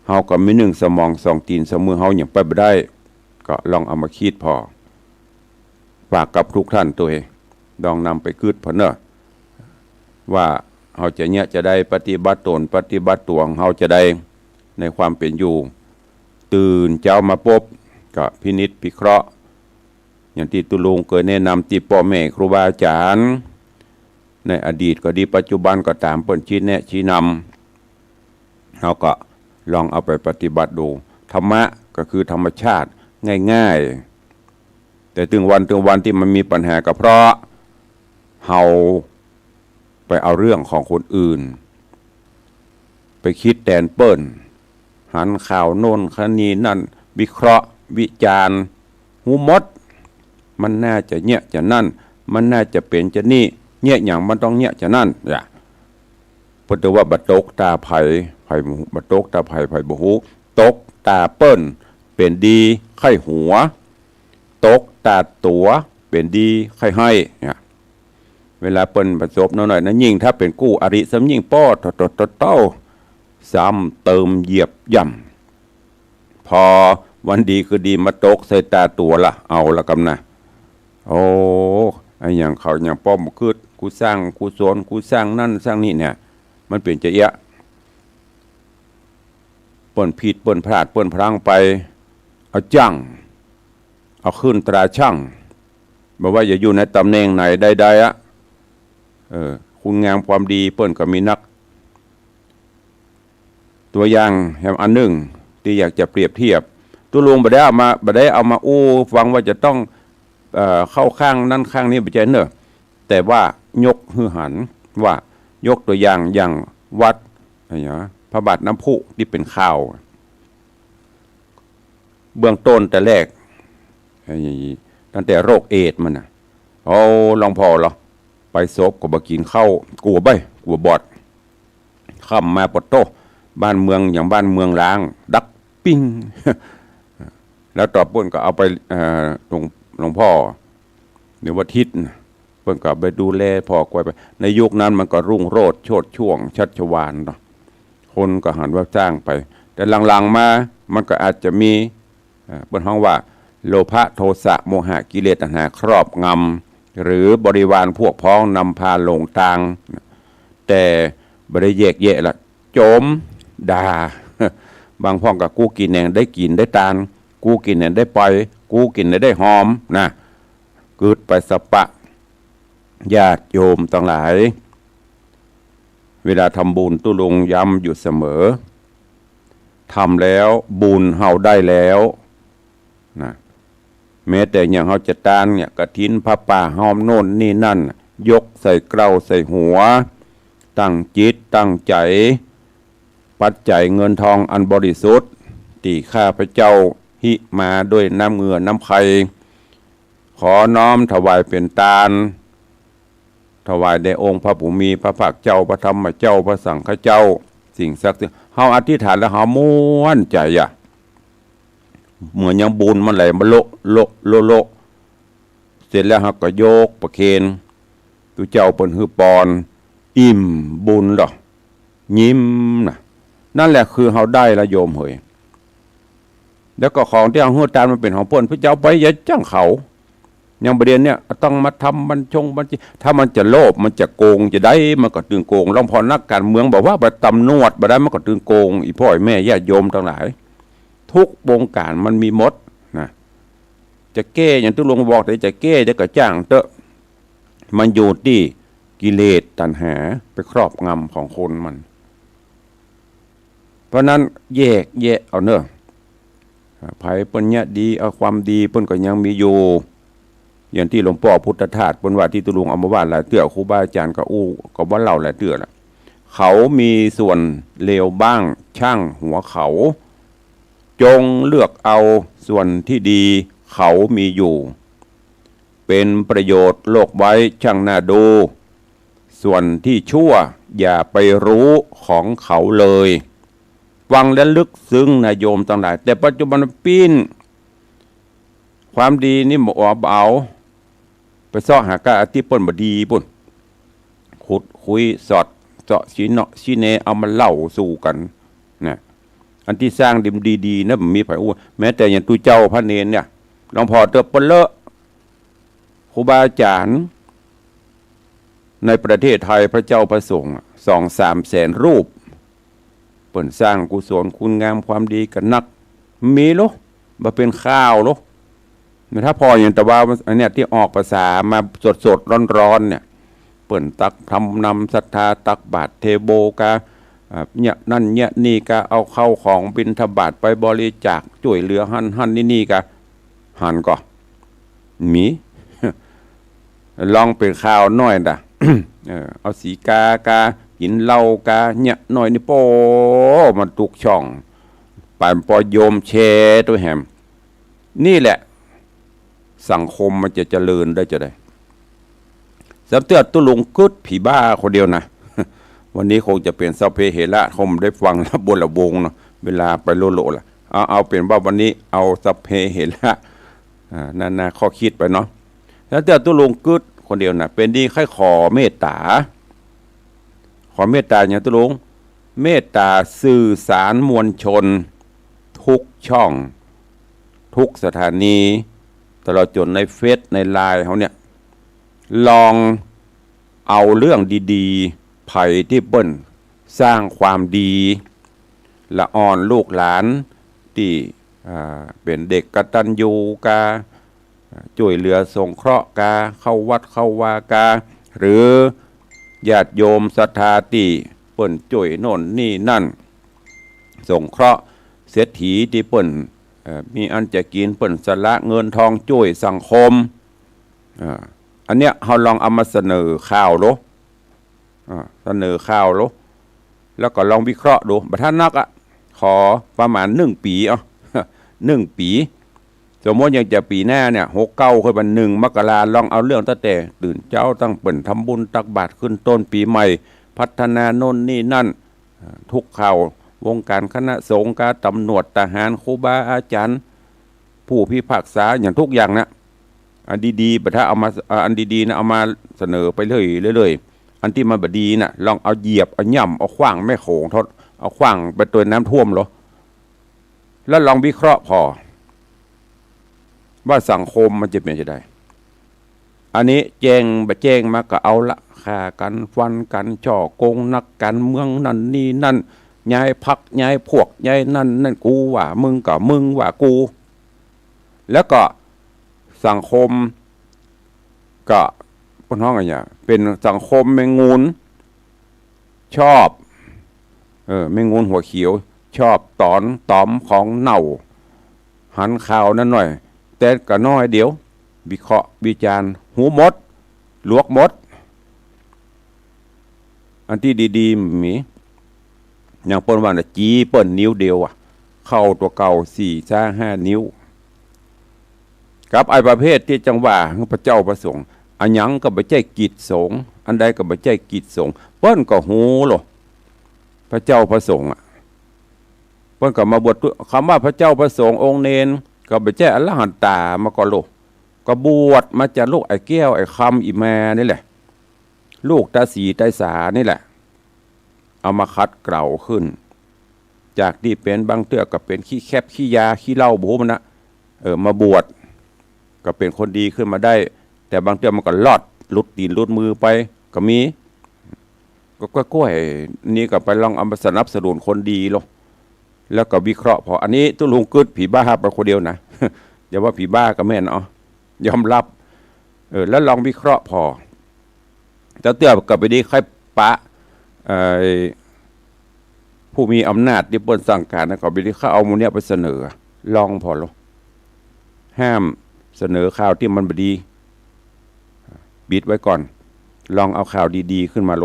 เฮาก็มีนึ่งสมองสองตี๋นสองมือ เฮาหยังไปบ่ได้ ก็ลองเอามากึ๊ดผ่อ ฝากกับทุกท่านตวย ลองนำไปกึ๊ดผ่อเน่อ ว่าเฮาจะเยียะจะใด ปฏิบัติตนปฏิบัติตั๋วของเฮาจะใด ในความเป๋นอยู่ ตื่นเจ๊ามาปุ๊บ ก็พินิจพิเคราะห์ อย่างตี้ตุ๊ลุงเกยแนะนำตี้ป้อแม่ครูบาอาจ๋ารย์ ในอดีตก็ดี ปัจจุบันก็ต๋าม เปิ้นชี้แนะชี้นำ เฮาก็ลองเอาไปปฏิบัติดู ธรรมะก็คือธรรมชาติ ง่ายๆ แต่ตึงวันตึงวันตี้มันมีปัญหาก็เพราะเฮาไปเอาเรื่องของคนอื่น ไปกึ๊ดแตนเปิ้น หันข่าวโน่นข่าวนี่นั่น วิเคราะห์วิจารณ์ ฮู้หมด มันน่าจะเยียะจะอั้น มันน่าจะเป๋นจะอั้น เยียะหยังมันต้องเยียะจะอั้น เยียะ เปิ้นว่าบ่ตกต๋าใผ ใผบ่ฮู้ บ่ตกต๋าใผ ใผบ่ฮู้ ตกต๋าเปิ้น เป๋นดีใค่หัว ตกต๋าตั๋ว เป๋นดีใค่ไห้ เนี่ย เวลาเปิ้นประสบหน้อยๆ นะ ยิ่งถ้าเป๋นกู้อริซ้ำยิ่งป้อ โถ่ๆ ซ้ำเติมเหยียบย่ำ พอวันดีคืนดีมาตกใส่ต๋าตั๋วละ เอาละกำนะ โอ้ อะหยังเขาหยังป้อบ่กึ๊ด กูสร้างกุศล กูสร้างนั่นสร้างนี่เนี่ย มันเป๋นจาเยียะ เปิ้นผิดเปิ้นพลาดเปิ้นพลั้งไป เอาจั้ง เอาขึ้นตราชั่ง บ่ว่าจะอยู่ในต๋ำแหน่งไหนใดๆ อะ เออ คุณงามความดีเปิ้นก็มีนัก ตั๋วอย่างแหมอันนึ่งตี้อยากจะเปรียบเทียบ ตุ๊ลุงบ่ได้เอามา บ่ได้เอามาอู้ฟังว่าจะต้อง เอ่อ เข้าข้างนั้นข้างนี้ บ่ใจ้เน่อ แต่ว่ายกหื้อหันว่า ยกตั๋วอย่าง อย่างวัด อะหยัง พระบาทน้ำพุตี้เป๋นข่าว เบื้องต้นแต่แรก ไอ้ ตั้งแต่โรคเอดส์มันน่ะ โอ้ หลวงพ่อเหรอ ไปศพก็บ่กิ๋นข้าว กั๋วใบ้ กั๋วบอด ค่ำมาปะโต้ บ้านเมืองอย่างบ้านเมืองร้าง ดับปิ้ง แล้วต่อเปิ้นก็เอาไป เอ่อ หลวง หลวงพ่อ หรือว่าทิศน่ะ เปิ้นก็ไปดูแลผ่อกวาดไป ในยุคนั้นมันก็รุ่งโรจน์โชติช่วงชัชวาลเนาะ คนก็หันว่าสร้างไป แต่หลังๆ มา มันก็อาจจะมี เอ่อ เปิ้นฮ้องว่า โลภะ โทสะ โมหะ กิเลส ตัณหา ครอบงำ หรือบริวารพวกพ้องนำพาหลงตาง แต่บ่ได้แยกแยะละ โจ๋มด่า บางพ่องก็ กูกิ๋นแหนงได้กิ๋นได้ตาน กูกิ๋นแหนงได้ปอย กูกิ๋นแหนงได้หอม นะ กึ๊ดไปสะปะ ญาติโยมตังหลาย เวลาทำบุญตุ๊ลุงย้ำอยู่เสมอ ทำแล้วบุญเฮาได้แล้ว นะ แม้แต่อย่างเฮาจะตานเนี่ย กฐิน ผ้าป่า หอมโน่นนี่นั่น ยกใส่เกล้าใส่หัว ตั้งจิตตั้งใจ๋ ปัจจัยเงินทองอันบริสุทธิ์ ตี้ข้าพเจ้าหิมาด้วยน้ำเหงื่อน้ำไค ขอน้อมถวายเป๋นตาน ถวายแด่องค์พระผู้มีพระภาคเจ้า พระธรรมเจ้า พระสังฆเจ้า สิ่งศักดิ์สิทธิ์ เฮาอธิษฐานแล้วเฮาม่วนใจ๋อะ เหมือนอย่างบุญมันไหลมาโละโละโละโละ เสร็จแล้วเฮาก็ยกประเคน ตุ๊เจ้าเปิ้นหื้อปอน อิ่มบุญเหรอ ยิ้มนะ นั่นแหละคือเฮาได้ละโยมเหย แล้วก็ของตี้เฮาหื้อตานมันเป๋นของเปิ้น เปิ้นจะเอาไปอย่าจ้างเขา อย่างบ่าเดี่ยวเนี่ยต้องมาทำบัญชงบัญชี ถ้ามันจะโลภมันจะโกงจะใดมันก็ตึงโกง ลองผ่อนักก๋านเมืองบอกว่าบ่าต๋ำรวจบ่าใดมันก็ตึงโกง อี่ป้ออี่แม่ญาติโยมตังหลาย ทุกวงก๋านมันมีหมดนะ จะแก้อย่างตุ๊ลุงบอก แต่จะแก้จะกระจ่างเต๊อะ มันอยู่ตี้กิเลสตัณหาไปครอบงำของคนมัน เพราะนั้นแยกแยะเอาเน่อ อ่า ใผเปิ้นเยียะดี เอาความดีเปิ้นก็ยังมีอยู่ อย่างตี้หลวงป้อพุทธทาสเปิ้นว่า ตี้ตุ๊ลุงเอามาว่าหลายเตื้อ ครูบาอาจ๋ารย์ก็อู้ ก็ว่าเล่าหลายเตื้อละ เขามีส่วนเลวบ้าง ช่างหัวเขา จงเลือกเอาส่วนที่ดีเขามีอยู่ เป็นประโยชน์โลกไว้ช่างน่าดู ส่วนที่ชั่วอย่าไปรู้ของเขาเลย ฟังแล้วลึกซึ้งนะโยมตังหลาย แต่ปัจจุบันปิ้น ความดีนี่บ่เอา ไปเซาะหากาตี้เปิ้นบ่ดีปุ้น ขุดคุยสอดเซาะชี้เนาะชี้แนะเอามาเล่าสู่กั๋นนะ อันตี้สร้างดีๆ นะ บ่มีใผอู้ แม้แต่อย่างตุ๊เจ้าพระเณรเนี่ย ลองผ่อเต๊อะ เปิ้นเลอะ ครูบาอาจ๋ารย์ในประเทศไทย พระเจ้าพระสงฆ์อะ สองสามแสนรูป เปิ้นสร้างกุศลคุณงามความดีกั๋นนัก มีโล บ่เป๋นข่าวโล ถ้าผ่ออย่างตะวา อันเนี้ยตี้ออกพรรษามาสดๆ ร้อนๆ เนี่ย เปิ้นตักทำนำศรัทธา ตักบาตรเทโวกา อ่า เยียะนั่นเยียะนี่กา เอาเข้าของบิณฑบาตไปบริจาคจ้วยเหลือหั้นหั้นนี่นี่กา หันก่อ มี ลองเป๋นข่าวหน้อยดะ เออ เอาสีกากา กิ๋นเหล้ากา เยียะหน้อยนี่ โป้ มันตุ๊กช่อง ป๋ายปอโยมแชร์ตวยแหม นี่แหละ สังคมมันจะเจริญได้จาใด สำเตื้อตุ๊ลุงกึ๊ดผีบ้าคนเดียวนะ วันนี้คงจะเป๋นสัพเพเหระ คงได้ฟังละบนละวงเนาะ เวลาไปโลโลละ เอา เอาเป๋นว่าวันนี้เอาสัพเพเหระ อ่า นานาข้อคิดไปเนาะ สำเตื้อตุ๊ลุงกึ๊ดคนเดียวนะ เป๋นดีใค่ขอเมตต๋า ขอเมตต๋าอย่างตุ๊ลุง เมตต๋าสื่อสารมวลชนทุกช่อง ทุกสถานี ตลอดจ๋นในเฟซในไลน์เฮาเนี่ย ลองเอาเรื่องดีๆ ใผตี้เปิ้นสร้างความดี ละอ่อนลูกหลานตี้ อ่า เป๋นเด็กกตัญญูกา จ้วยเหลือสงเคราะห์กา เข้าวัดเข้าวากา หรือญาติโยมศรัทธาตี้เปิ้นจ้วยโน่นนี่นั่น สงเคราะห์เศรษฐีตี้เปิ้น เอ่อ มีอันจะกิ๋น เปิ้นสละเงินทองจ้วยสังคม อ่า อันเนี้ยเฮาลองเอามาเสนอข่าวโล อ่า เสนอข่าวโล แล้วก็ลองวิเคราะห์ดู บ่ถ้านักอะ ขอประมาณนึ่งปี๋ เอา นึ่งปี๋ สมมุติอย่างจะปี๋หน้าเนี่ย หกเก้า ค่อยวันนึ่งมกรา ลองเอาเรื่องตั้งแต่ตื่นเจ๊าตั้งเปิ้นทำบุญตักบาตรขึ้นต้นปี๋ใหม่ พัฒนาโน่นนี่นั่น อ่า ทุกข่าว วงก๋านคณะสงฆ์กา ตำรวจ ทหาร ครูบาอาจ๋ารย์ ผู้พิพากษา อย่างทุกอย่างนะ อันดีๆ บ่ถ้าเอามา อ่า อันดีๆ นะ เอามาเสนอไปเรื่อยๆ อันตี้มันบ่ดีนะ ลองเอาเหยียบ เอาหย่ำ เอาขว้างแม่โขง เอาขว้างไปตวยน้ำท่วมโล แล้วลองวิเคราะห์ผ่อ ว่าสังคมมันจะเป๋นจาใด อันนี้แจ้งบ่แจ้งมาก็เอาละ ฆ่ากั๋น ฟันกั๋น ฉ้อโกงนักก๋านเมือง นั่นนี่นั่น ย้ายพรรค ย้ายพวก ย้ายนั่นนั่น กูว่ามึงก็มึงว่ากู แล้วก็สังคม ก็เปิ้นฮ้องอะหยัง เป๋นสังคมแมงงูน ชอบ เออ แมงงูนหัวเขียว ชอบต๋อนต๋อมของเน่า หันข่าวนั้นหน้อย แต่ก็น้อยเดียว วิเคราะห์วิจารณ์ ฮู้หมด ลวกหมด อันตี้ดีๆ มี อย่างเปิ้นว่าน่ะ จี้เปิ้นนิ้วเดียวอะ เข้าตั๋วเก่าสี่ซะห้านิ้ว กับไอ้ประเภทตี้จังว่า พระเจ้าพระสงฆ์ อะหยังก็บ่ใจ้กิจสงฆ์ อันใดก็บ่ใจ้กิจสงฆ์ เปิ้นก็ฮู้โล พระเจ้าพระสงฆ์อะ เปิ้นก็มาบวช คำว่าพระเจ้าพระสงฆ์องค์เณร ก็บ่ใจ้อรหันต๋ามาก่อโล ก็บวชมาจากลูกไอ้แก้วไอ้คำอี่แม่นี่แหละ ลูกตาสีตาสานี่แหละ เอามาขัดเกลาขึ้น จากตี้เป๋นบางเตื้อก็เป๋นขี้แคบขี้ยาขี้เหล้าบ่ฮู้มันนะ เออ มาบวช ก็เป๋นคนดีขึ้นมาได้ แต่บางเตื้อมันก็ลอดหลุดตี๋นหลุดมือไปก็มี ก็กล้วยๆ นี่ก็ไปลองเอามาสนับสนุนคนดีโล แล้วก็วิเคราะห์ผ่อ อันนี้ตุ๊ลุงกึ๊ดผีบ้าไปคนเดียวนะ อย่าว่าผีบ้าก็แม่นเนาะ ยอมรับ เออ แล้วลองวิเคราะห์ผ่อ แต่เตื้อก็ไปดีใค่ปะ เอ่อ ผู้มีอำนาจตี้เปิ้นสั่งก๋านนะ ก็ไปดีใค่เอาหมู่เนี้ยไปเสนอ ลองผ่อโล ห้ามเสนอข่าวตี้มันบ่ดี ปิดไว้ก่อน ลองเอาข่าวดีๆ ขึ้นมาโล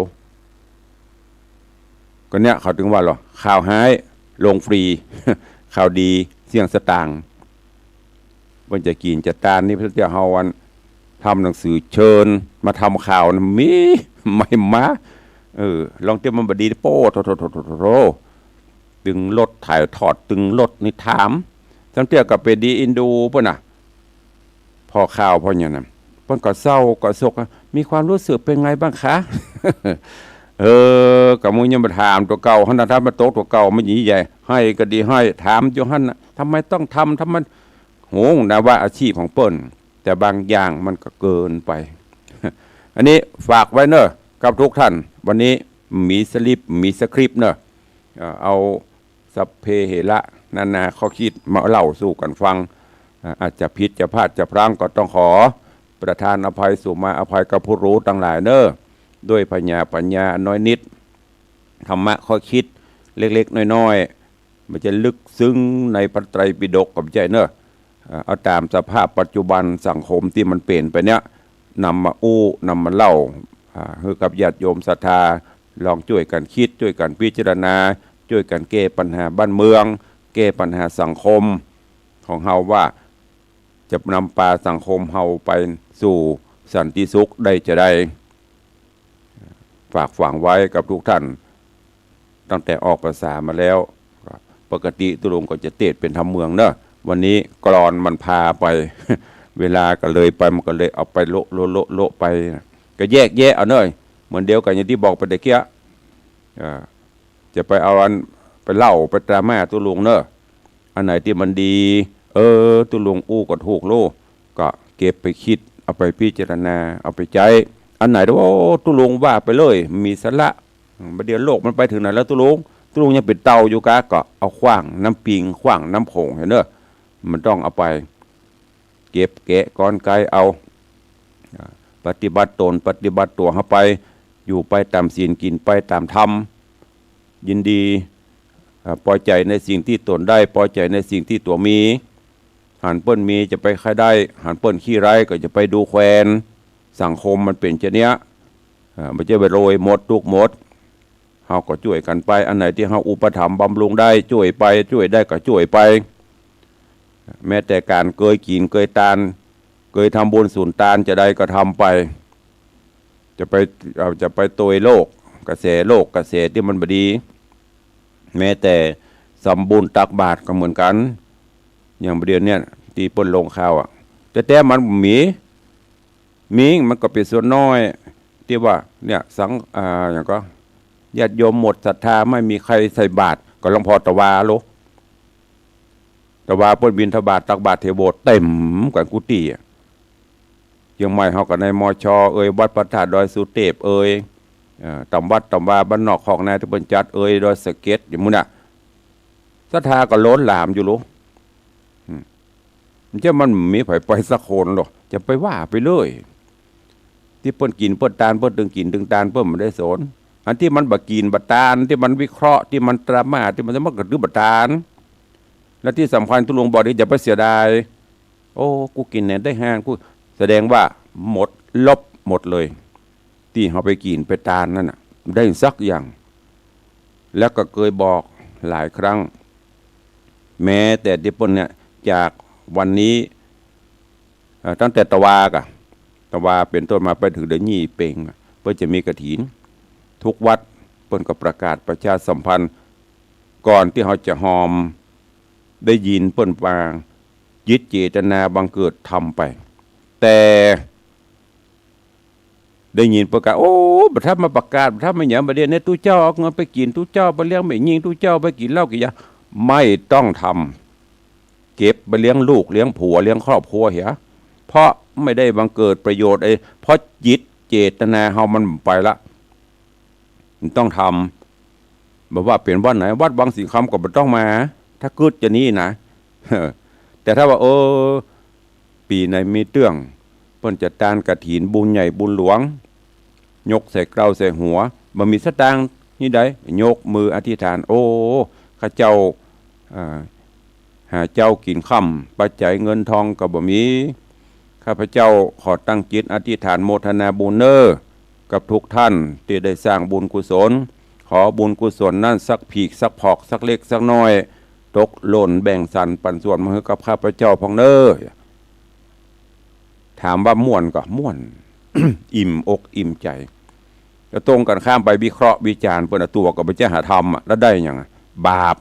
ก็เนี้ยเขาจึงว่าโล ข่าวฮ้ายลงฟรี ข่าวดีเสี้ยสตางค์ เปิ้นจะกิ๋นจะตานนี่ เปิ้นจะเฮาอันทำหนังสือเชิญมาทำข่าวนะ มี ไม่มา เออ ลองตี้มันบ่ดี โป้ โถ โถ โถ โถ โถ ตึงรถถ่ายทอด ตึงรถนี่ถาม ซ้ำเตื้อก็ไปดีอินดูเปิ้นน่ะ ผ่อข่าวผ่อหยังนะ เปิ้นก็เศร้าก็โศก มีความรู้สึกเป็นไงบ้างคะ เออ ก็มึงยังมาถามตั๋วเก่าหั้นนะ ถ้ามันตกตั๋วเก่ามันยิ่งใหญ่ ฮ้ายก็ดีฮ้าย ถามอยู่หั้นน่ะ ทำไมต้องทำ ทำไม โห นะว่าอาชีพของเปิ้น แต่บางอย่างมันก็เกินไป อันนี้ฝากไว้เนอะ กับทุกท่าน วันนี้มีสลิป มีสคริปต์เนอะ เอ่อ เอาสัพเพเหระนานาข้อคิดมาเล่าสู่กั๋นฟัง อ่า อาจจะผิดจะพลาดจะพลั้งก็ต้องขอประทานอภัยสุมาอภัยกับผู้รู้ตังหลายเนอะ ด้วยผญาปัญญาน้อยนิด ธรรมะข้อคิดเล็กๆ น้อยๆ มันจะลึกซึ้งในพระไตรปิฎกก็บ่ใจ้เนอะ อ่า เอาต๋ามสภาพปัจจุบันสังคมตี้มันเป๋นไปเนี้ย นำมาอู้ นำมาเล่า อ่า หื้อกับญาติโยมศรัทธา ลองจ้วยกั๋นคิด จ้วยกั๋นพิจารณา จ้วยกั๋นแก้ปัญหาบ้านเมือง แก้ปัญหาสังคมของเฮาว่า จะนำปาสังคมเฮาไปสู่สันติสุขได้จาใด ฝากฝังไว้กับทุกท่าน ตั้งแต่ออกพรรษามาแล้ว ปกติตุ๊ลุงก็จะเตศน์เป๋นธรรมเมืองเนอะ วันนี้กลอนมันพาไป เวลาก็เลยไป มันก็เลยเอาไปโละโละโละโละไป ก็แยกแยะเอาเนอะ เหมือนเดียวกั๋นอย่างตี้บอกไปตะเกียะ อ่า จะไปเอาอันไปเล่าไปดราม่าตุ๊ลุงเนอะ อันไหนตี้มันดี เออ ตุ๊ลุงอู้ก็ถูกโล ก็เก็บไปคิด เอาไปพิจารณา เอาไปใจ๊ อันไหนตี้ว่า โอ้ ตุ๊ลุงว่าไปเลย มีสาระ บ่าเดี่ยวโลกมันไปเถิงไหนแล้วตุ๊ลุง ตุ๊ลุงยังเป๋นเต่าอยู่กา ก็เอาขว้างน้ำปิง ขว้างน้ำโขงหั้นเนอะ มันต้องเอาไป เก็บแกะกรรไกรเอา อ่า ปฏิบัติตน ปฏิบัติตั๋วเฮาไป อยู่ไปต๋ามศีล กิ๋นไปต๋ามธรรม ยินดี อ่า ปอใจ๋ในสิ่งตี้ตนได้ ปอใจ๋ในสิ่งตี้ตั๋วมี หันเปิ้นมีจะไปใค่ได้ หันเปิ้นขี้ไร้ก็จะไปดูแควน สังคมมันเป๋นจาเนี้ย อ่า บ่ใจ้ไปโรยหมดตุ๊กหมด เฮาก็จ้วยกั๋นไป อันไหนตี้เฮาอุปถัมภ์บำรุงได้ จ้วยไป จ้วยได้ก็จ้วยไป แม้แต่ก๋านเกยกิ๋นเกยตาน เกยทำบุญสุนตานจาใดก็ทำไป จะไป เอ่อ จะไปตวยโลก กระแสโลก กระแสตี้มันบ่ดี แม้แต่ทำบุญตักบาตรก็เหมือนกั๋น อย่างบ่าเดี่ยวเนี้ยตี้เปิ้นลงข่าวอะ แต่ แต่มันมี มี มันก็เป๋นส่วนน้อย ตี้ว่า เนี่ย สัง อ่า หยังก็ ญาติโยมหมดศรัทธา ไม่มีใครใส่บาตร ก็หลวงพ่อตะวาโล ตะวาเปิ้นบิณฑบาตตักบาตรเทโว เต๋มกั๋นกู้ตี้อะ เจียงใหม่เฮาก็ใน มช เอย วัดพระธาตุดอยสุเตพเอย เอ่อ ต๋ามวัดต๋ามวาบ้านนอกคอกนาตี้เปิ้นจัดเอย ดอยสะเก็ด อย่างหมู่น่ะ ศรัทธาก็ล้นหลามอยู่โล อืม มันจะมันมีใผไปสักคนหรอก จะไปว่าไปเลย ตี้เปิ้นกิ๋นเปิ้นตาน เปิ้นตึงกิ๋นตึงตาน เปิ้นบ่ได้สน อันตี้มันบ่กิ๋นบ่ตาน ตี้มันวิเคราะห์ ตี้มันดราม่า ตี้มัน มันก็ถือบ่ตาน และตี้สำคัญตุ๊ลุงบอกนี่อย่าไปเสียดาย โอ้ กูกิ๋นแหนได้ห้า กู แสดงว่าหมด ลบหมดเลย ตี้เฮาไปกิ๋นไปตานนั่นน่ะ ได้สักอย่าง แล้วก็เกยบอกหลายครั้ง แม้แต่ตี้เปิ้นเนี่ย จากวันนี้ เอ่อ ตั้งแต่ตะวากะ ตะวาเป๋นต้นมาไปเถิงเดือนยี่เป๋ง เปิ้นจะมีกฐิน กู้วัด เปิ้นก็ประกาศประชาสัมพันธ์ ก่อนตี้เฮาจะฮอม ได้ยินเปิ้นว่า จิตเจตนาบังเกิดทำไป แต่ ได้ยินเปิ้นกล่าว โอ้ บ่าทันมาประกาศ บ่าทันมาหยัง บ่าเดี่ยวนี้ตุ๊เจ้าเอาเงินไปกิ๋น ตุ๊เจ้าไปเลี้ยงแม่ญิง ตุ๊เจ้าไปกิ๋นเหล้ากิ๋นยา ไม่ต้องทำ เก็บไปเลี้ยงลูก เลี้ยงผัว เลี้ยงครอบครัวเหีย เพราะไม่ได้บังเกิดประโยชน์ เอ้ย เพราะจิตเจตนาเฮามันไปละ มันต้องทำ บ่าว่าเป๋นวัดไหน วัดวังสิงห์คำก็บ่ต้องมา ถ้ากึ๊ดจะนี้นะ แต่ถ้าว่า เออ ปี๋ไหนมีเตื้อง เปิ้นจะตานกฐินบุญใหญ่บุญหลวง ยกใส่เกล้าใส่หัว บ่มีสตางค์นี่ใด ยกมืออธิษฐาน โอ้ ข้าเจ้า อ่า หาเจ๊ากิ๋นค่ำ ปัจจัยเงินทองก็บ่มี ข้าพเจ้าขอตั้งจิตอธิษฐานโมทนาบุญเน้อ กับทุกท่านตี้ได้สร้างบุญกุศล ขอบุญกุศลนั้นสักผีกสักผอก สักเล็กสักน้อย ตกหล่นแบ่งสรรปันส่วนมาหื้อกับข้าพเจ้าพ่องเน้อ ถามว่าม่วนก่อ ม่วน อิ่มอกอิ่มใจ๋ ก็ตรงกันข้ามไปวิเคราะห์วิจารณ์ เปิ้นเอาตั๋วก็ไปใจ๊หาธรรมอะ แล้วได้หยังอะ บาป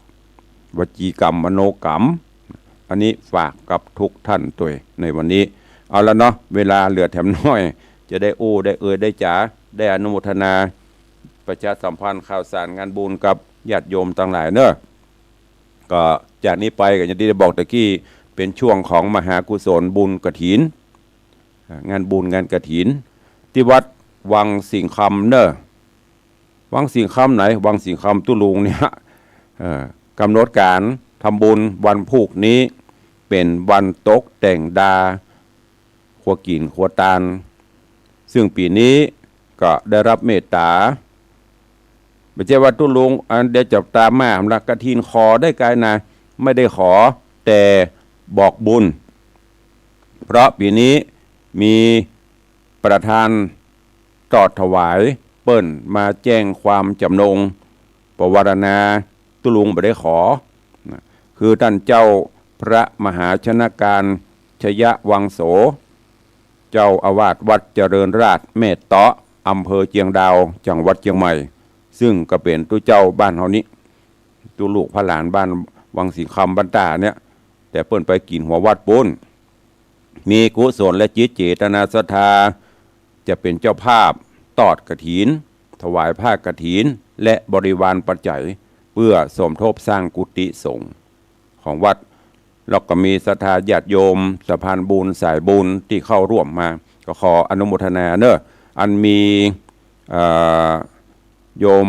วจีกรรม มโนกรรม อันนี้ฝากกับทุกท่านตวยในวันนี้ เอาละเนาะ เวลาเหลือแถมน้อย จะได้อู้ ได้เอ่ย ได้จ๋า ได้อนุโมทนา ประชาสัมพันธ์ข่าวสารงานบุญกับญาติโยมตังหลายเน้อ ก็จากนี้ไปก็อย่างตี้ได้บอกตะกี้ เป๋นช่วงของมหากุศลบุญกฐิน อ่า งานบุญงานกฐิน ตี้วัดวังสิงห์คำเน้อ วังสิงห์คำไหน วังสิงห์คำตุ๊ลุงเนี่ย เอ่อ กำหนดก๋านทำบุญวันพูกนี้ เป๋นวันตกแต่งดา ครัวกิ๋นครัวตาน ซึ่งปี๋นี้ก็ได้รับเมตต๋า บ่ใจ้ว่าตุ๊ลุงอันเดียวจะต๋ามมาหำละ กฐินขอได้กายนะ ไม่ได้ขอ แต่บอกบุญ เพราะปี๋นี้มีประธานตอดถวาย เปิ้นมาแจ้งความจ๋ำนง ปวารณา ตุ๊ลุงบ่ได้ขอ นะ คือต้านเจ้าพระมหาชนการชยวังโส เจ้าอาวาสวัดเจริญราษฎร์แม่เต๊าะ อำเภอเจียงดาว จังหวัดเจียงใหม่ ซึ่งก็เป๋นตุ๊เจ้าบ้านเฮานี้ ตุ๊ลูกพระหลานบ้านวังสิงห์คำบ้านต้าเนี่ย แต่เปิ้นไปกิ๋นหัววัดปู๊น มีกุศลและจิตเจตนาศรัทธา จะเป๋นเจ้าภาพตอดกฐิน ถวายผ้ากฐิน และบริวารปัจจัย เพื่อสมทบสร้างกุฏิสงฆ์ของวัด แล้วก็มีศรัทธาญาติโยม สะพานบุญ สายบุญตี้เข้าร่วมมา ก็ขออนุโมทนาเน้อ อันมี เอ่อ โยม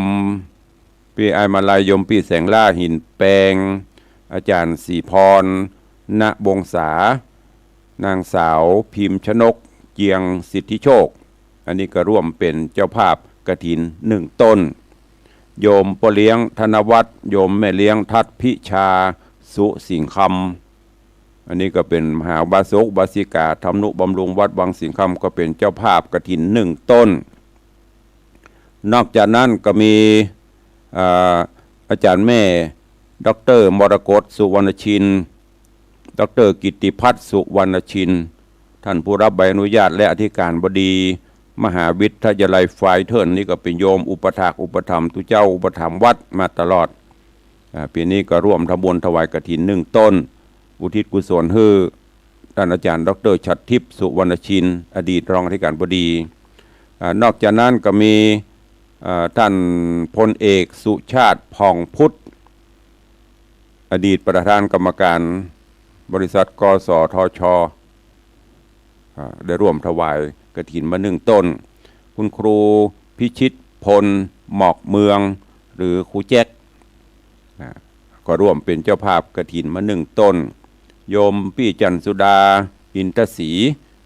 ปี้อ้ายมาลัย โยมปี้แสงล่า หินแปง อาจ๋ารย์ศรีพร ณ วงศา นางสาวพิมพ์ชนก เจียงสิทธิโชค อันนี้ก็ร่วมเป๋นเจ้าภาพกฐินนึ่งต้น โยมป้อเลี้ยงธนวัฒน์ โยมแม่เลี้ยงทัศน์พิชา สุสิงห์คำ อันนี้ก็เป๋นมหาอุบาสกอุบาสิกา ทำนุบำรุงวัดวังสิงห์คำ ก็เป๋นเจ้าภาพกฐินนึ่งต้น นอกจากนั้นก็มี เอ่อ อาจ๋ารย์แม่ ด็อกเตอร์ มรกต สุวรรณชิน ด็อกเตอร์ กิตติพัฒน์ สุวรรณชิน ท่านผู้รับใบอนุญาตและอธิการบดีมหาวิทยาลัยไฟเทิล นี่ก็เป๋นโยมอุปถากอุปถัมภ์ตุ๊เจ้าอุปถัมภ์วัดมาตลอด อ่า ปี๋นี้ก็ร่วมทำบุญถวายกฐินนึ่งต้น อุทิศกุศลหื้อ ท่านอาจ๋ารย์ด็อกเตอร์ฉัตรทิพย์ สุวรรณชิน อดีตรองอธิการบดี อ่า นอกจากนั้นก็มี อ่า ท่านพลเอกสุชาติ ผ่องพุทธ อดีตประธานกรรมการบริษัท กสทช อ่า ได้ร่วมถวายกฐินมานึ่งต้น คุณครูพิชิตพล หมอกเมือง หรือครูแจ็ค อ่า ก็ร่วมเป๋นเจ้าภาพกฐินมานึ่งต้น โยมปี้จันทร์สุดา อินทศรี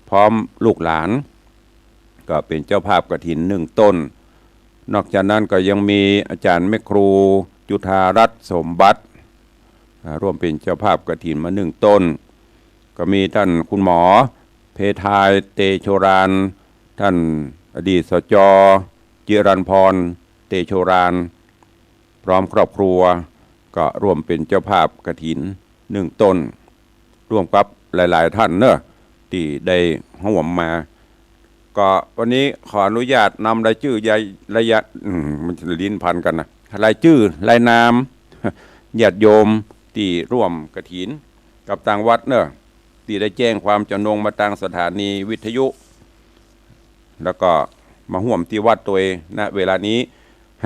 พร้อมลูกหลาน ก็เป๋นเจ้าภาพกฐินนึ่งต้น นอกจากนั้นก็ยังมีอาจ๋ารย์แม่ครูจุฑารัตน์ สมบัติ อ่า ร่วมเป๋นเจ้าภาพกฐินมานึ่งต้น ก็มีท่านคุณหมอ เพทาย เตโชราญ ท่านอดีต สจ จิรัญพร เตโชราญ พร้อมครอบครัว ก็ร่วมเป๋นเจ้าภาพกฐินนึ่งต้น ร่วมกับหลายๆ ท่านเนอะ ตี้ได้ร่วมมา ก็วันนี้ขออนุญาตนำรายจื้อ ราย รายะ อืม มันลิ้นพันกั๋นนะ รายจื้อ รายนาม ญาติโยมตี้ร่วมกฐินกับตางวัดเนาะ ตี้ได้แจ้งความจ๋ำนงมาตางสถานีวิทยุ แล้วก็มาฮ่วมตี้วัดตวย ณ เวลานี้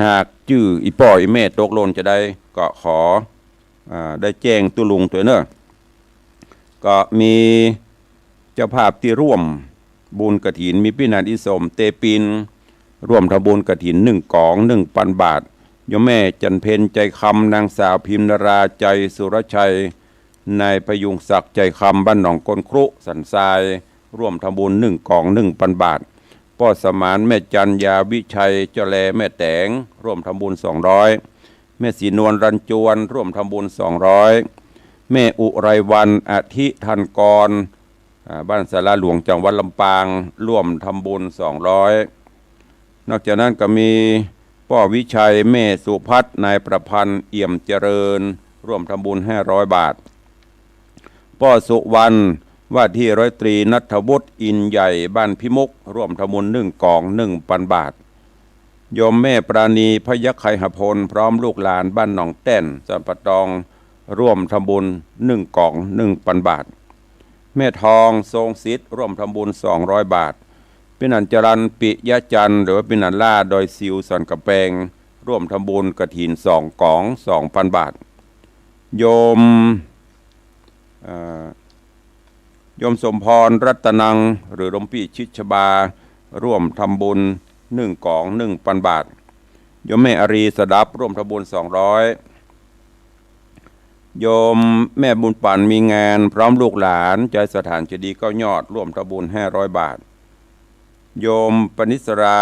หากจื้ออี่ป้ออี่แม่ตกหล่นจาใด ก็ขอ อ่า ได้แจ้งตุ๊ลุงตวยเนาะ ก็มีเจ้าภาพตี้ร่วมบุญกฐิน มีปี้หนานอิสม เตปิน ร่วมทำบุญกฐินหนึ่งก๋อง หนึ่งปันบาท โยมแม่จันเพ็ญ ใจคำ นางสาวพิมนารา ใจสุรชัย นายพยุงศักดิ์ ใจคำ บ้านหนองก้นครุ สันทราย ร่วมทำบุญหนึ่งก๋อง หนึ่งปันบาท ป้อสมาน แม่จันยาวิชัย เจ้าแล แม่แต๋ง ร่วมทำบุญสองร้อย แม่ศรีนวล รัญจวน ร่วมทำบุญสองร้อย แม่อุไรวรรณ อธิทันกร อ่า บ้านสาราหลวง จังหวัดลำปาง ร่วมทำบุญสองร้อย นอกจากนั้นก็มีป้อวิชัย แม่สุพัฒน์ นายประพันธ์ เอี่ยมเจริญ ร่วมทำบุญห้าร้อยบาท ป้อสุวรรณ ว่าที่ร้อยตรีณัฐวุฒิ อินใหญ่ บ้านพิมุก ร่วมทำบุญหนึ่งก๋อง หนึ่งปันบาท โยมแม่ปราณี พยัคฆไคหพล พร้อมลูกหลาน บ้านหนองแต้น สันป่าตอง ร่วมทำบุญหนึ่งก๋อง หนึ่งปันบาท แม่ทอง ทรงสิทธิ์ ร่วมทำบุญสองร้อยบาท ปี้หนานจรัญ ปิยะจันทร์ หรือว่าปี้หนานล่า ดอยสิว สันกำแปง ร่วมทำบุญกฐินสองก๋อง สองปันบาท โยม เอ่อ โยมสมพร รัตนัง หรือหลวงปี้ชิดชบา ร่วมทำบุญหนึ่งก๋อง หนึ่งปันบาท โยมแม่อารี สดับ ร่วมทำบุญสองร้อย โยมแม่บุญปัน มีงาน พร้อมลูกหลาน จายสถานเจดีย์เก้ายอด ร่วมทำบุญห้าร้อยบาท โยมปณิสรา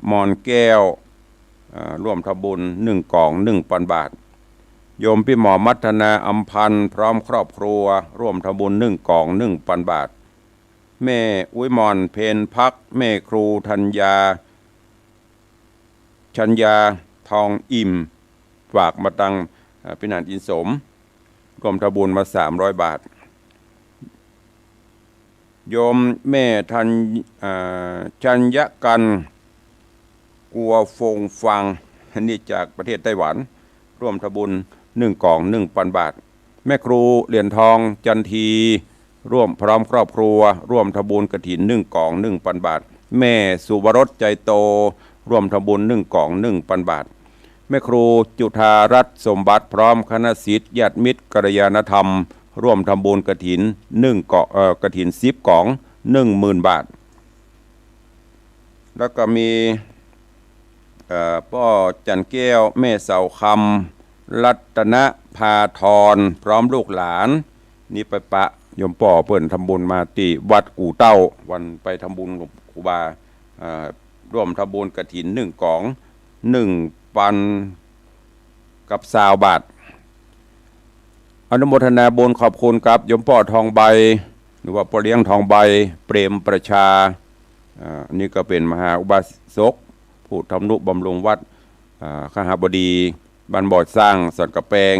มอนแก้ว เอ่อ ร่วมทำบุญหนึ่งก๋อง หนึ่งปันบาท โยมปี้หมอมัทนา อำพันธ์ พร้อมครอบครัว ร่วมทำบุญหนึ่งก๋อง หนึ่งปันบาท แม่อุ๊ยหม่อน เพ็ญพัก แม่ครูธัญญา ชัญญา ทองอิ่ม ฝากมาตัง เอ่อ ปี้หนานอินสม ร่วมทำบุญมาสามร้อยบาท โยมแม่ธัญ อ่า ชัญญกัน กัวฟงฟัง อันนี้จากประเทศไต้หวัน ร่วมทำบุญหนึ่งก๋อง หนึ่งปันบาท แม่ครูเหรียญทอง จันที ร่วม พร้อมครอบครัว ร่วมทำบุญกฐินหนึ่งก๋อง หนึ่งปันบาท แม่สุวรส ใจโต ร่วมทำบุญหนึ่งก๋อง หนึ่งปันบาท แม่ครูจุฑารัตน์ สมบัติ พร้อมคณะศิษย์ ญาติมิตร กัลยาณธรรม ร่วมทำบุญกฐินหนึ่งก๋อง เอ่อ กฐินสิบก๋อง หนึ่งหมื่นบาท แล้วก็มี เอ่อ ป้อจันแก้ว แม่เสาคำ รัตนภาธร พร้อมลูกหลาน นี่ไปปะโยมป้อเปิ้นทำบุญมาตี้วัดกู่เต้า วันไปทำบุญกับครูบา เอ่อ ร่วมทำบุญกฐินหนึ่งก๋อง หนึ่งปันกับซาวบาท อนุโมทนาบุญขอบคุณกับโยมป้อทองใบ หรือว่าป้อเลี้ยงทองใบ เปรมประชา อ่า นี่ก็เป๋นมหาอุบาสก ผู้ทำนุบำรุงวัด อ่า คหบดี บ้านบ่อสร้าง สันกำแปง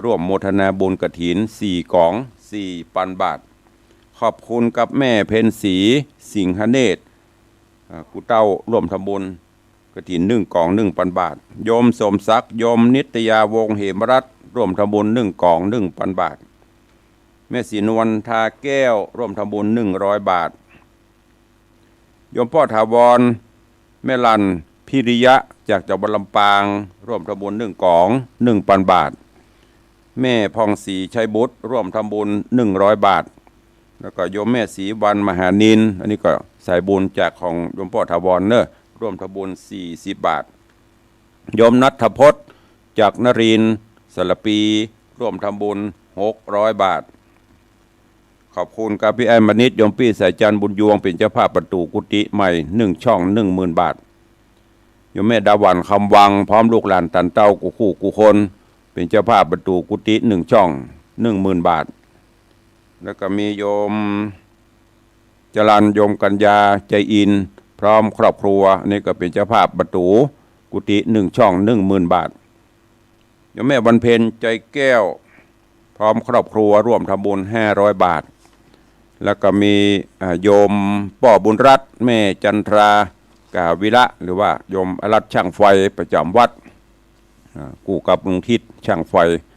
ร่วมโมทนาบุญกฐินสี่ก๋อง สี่ปันบาท ขอบคุณกับแม่เพ็ญศรี สิงหเนตร อ่า กู่เต้า ร่วมทำบุญกฐินหนึ่งก๋อง หนึ่งปันบาท โยมสมศักดิ์ โยมนิตยา วงศ์เหมรัตน์ ร่วมทำบุญหนึ่งก๋อง หนึ่งปันบาท แม่ศรีนวล ทาแก้ว ร่วมทำบุญหนึ่งร้อยบาท โยมป้อถาวร แม่ลัน พิริยะ จากจังหวัดลำปาง ร่วมทำบุญหนึ่งก๋อง หนึ่งปันบาท แม่ผ่องศรี ชัยบุตร ร่วมทำบุญหนึ่งร้อยบาท แล้วก็โยมแม่ศรีวรรณ มหานิน อันนี้ก็สายบุญจากของโยมป้อถาวรเนอะ ร่วมทำบุญสี่สิบบาท โยมณัฐพจน์ จากนรินทร์ สารปี ร่วมทำบุญหกร้อยบาท ขอบคุณกับปี้อ้ายมณิช โยมปี้สายจันทร์ บุญยวง เป๋นเจ้าภาพประตู๋กุฏิใหม่หนึ่งช่อง หนึ่งหมื่นบาท โยมแม่ดาหวัน คำวัง พร้อมลูกหลานตันเต้ากู้คู่กู้คน เป๋นเจ้าภาพประตู๋กุฏิหนึ่งช่อง หนึ่งหมื่นบาท แล้วก็มีโยมจรัญ โยมกัญญา ใจอิน พร้อมครอบครัว อันนี้ก็เป๋นเจ้าภาพประตู๋กุฏิหนึ่งช่อง หนึ่งหมื่นบาท โยมแม่วันเพ็ญ ใจแก้ว พร้อมครอบครัวร่วมทำบุญห้าร้อยบาท แล้วก็มี อ่า โยมป้อบุญรัตน์ แม่จันทรา กาวิระ หรือว่าโยมอรัตน์ช่างไฟประจ๋ำวัด อ่า กู้กับลุงทิศช่างไฟ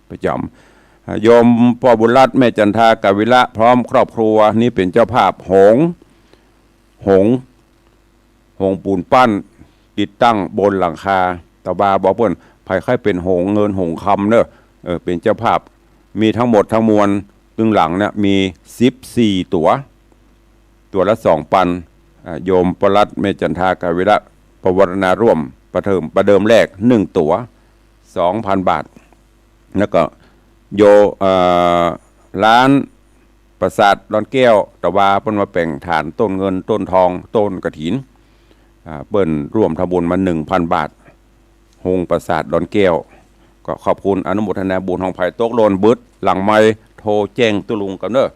ประจ๋ำ อ่า โยมป้อบุญรัตน์ แม่จันทรา กาวิระ พร้อมครอบครัวนี้เป๋นเจ้าภาพโฮง โฮง โฮงปูนปั้น ติดตั้งบนหลังคา ตะวาบอกเปิ้น ใผใค่เป๋นโฮงเงินโฮงคำเน่อ เออ เป๋นเจ้าภาพ มีทั้งหมดทั้งมวล ตึงหลังเนี่ยมีสิบสี่ตั๋ว ตั๋วละสองปัน อ่า โยมป้อรัตน์ แม่จันทรา กาวิระ ปวารณาร่วม ประเดิม ประเดิมแรกหนึ่งตั๋ว สองปันบาท แล้วก็โย เอ่อ ร้านประสาทดอนแก้ว ตะวาเปิ้นมาแป๋งฐานต้นเงินต้นทองต้นกฐิน อ่า เปิ้นร่วมทำบุญมาหนึ่งปันบาท โฮงประสาทดอนแก้ว ก็ขอบคุณอนุโมทนาบุญของใผตกหล่นเบิดหลังไมค์โทรแจ้งตุ๊ลุงกั๋นเน่อ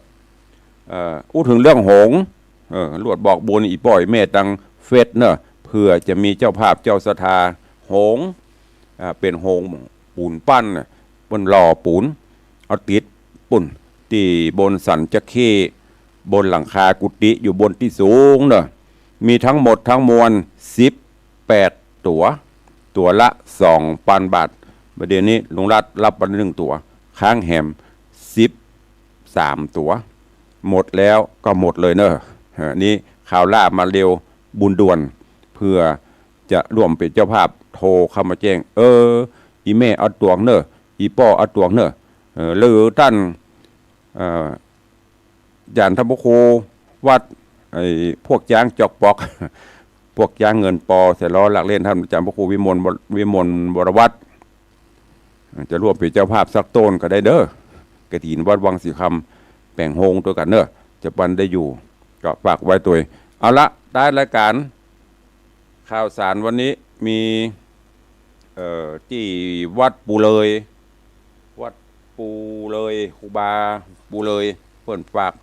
เอ่อ อู้ถึงเรื่องโฮง เออ ลวดบอกบุญอี่ป้ออี่แม่ตังเฟซเน่อ เผื่อจะมีเจ้าภาพเจ้าศรัทธาโฮง อ่า เป๋นโฮงปูนปั้นน่ะ เปิ้นหล่อปูน เอาติดปู้น ตี้บนสันจระเข้ บนหลังคากุฏิอยู่บนตี้สูงเน่อ มีทั้งหมดทั้งมวลสิบแปดตั๋ว ตั๋วละสองปันบาท บ่าเดี่ยวนี้ลุงรัตน์รับมาหนึ่งตั๋ว ค้างแหมสิบสามตั๋ว หมดแล้วก็หมดเลยเน่อ เออ นี่ข่าวล่ามาเร็วบุญด่วน เผื่อจะร่วมเป๋นเจ้าภาพโทรเข้ามาแจ้ง เออ อี่แม่เอาตั๋วเน่อ อี่ป้อเอาตั๋วเน่อ เออ หรือต้าน เอ่อ อาจ๋ารย์ท่านพระครูวัด ไอ้พวกจ๊างจอกปอก พวกจ๊างเงินปอใส่ล้อลักเล่น ท่านอาจ๋ารย์พระครูวิมล วิมลวรวัฒน์ จะร่วมเป๋นเจ้าภาพสักต้นก็ได้เน่อ กฐินวัดวังสิงห์คำ แป๋งโฮงตวยกั๋นเน่อ จะปันได้อยู่ ก็ฝากไว้ตวย เอาละ ท้ายรายก๋าน ข่าวสารวันนี้มี เอ่อ ตี้วัดปูเลย วัดปูเลย ครูบาปูเลย เปิ้นฝาก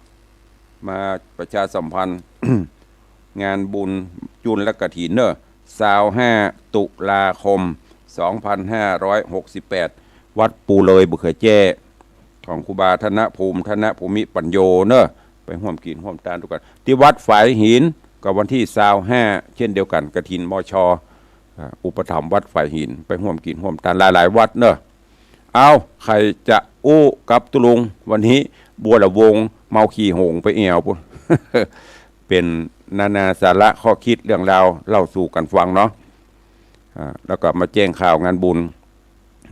มาประชาสัมพันธ์ งานบุญจุลกฐินเน่อ ซาวห้า ตุลาคม สองพันห้าร้อยหกสิบแปด วัดปูเลยบ่าเขือแจ้ ของครูบาธนภูมิ ธนภูมิปัญโญเน่อ ไปฮ่วมกิ๋นฮ่วมตานตวยกั๋น ตี้วัดฝายหิน ก็วันตี้ซาวห้า เจ้นเดียวกั๋น กฐิน มช อ่า อุปถัมภ์วัดฝายหิน ไปฮ่วมกิ๋นฮ่วมตานหลายๆ วัดเน่อ เอา ใผจะอู้กับตุ๊ลุง วันนี้บัวละวง เมาขี่โหงไปแอ่วปู้น เป๋นนานาสาระข้อคิดเรื่องราวเล่าสู่กั๋นฟังเนาะ อ่า แล้วก็มาแจ้งข่าวงานบุญ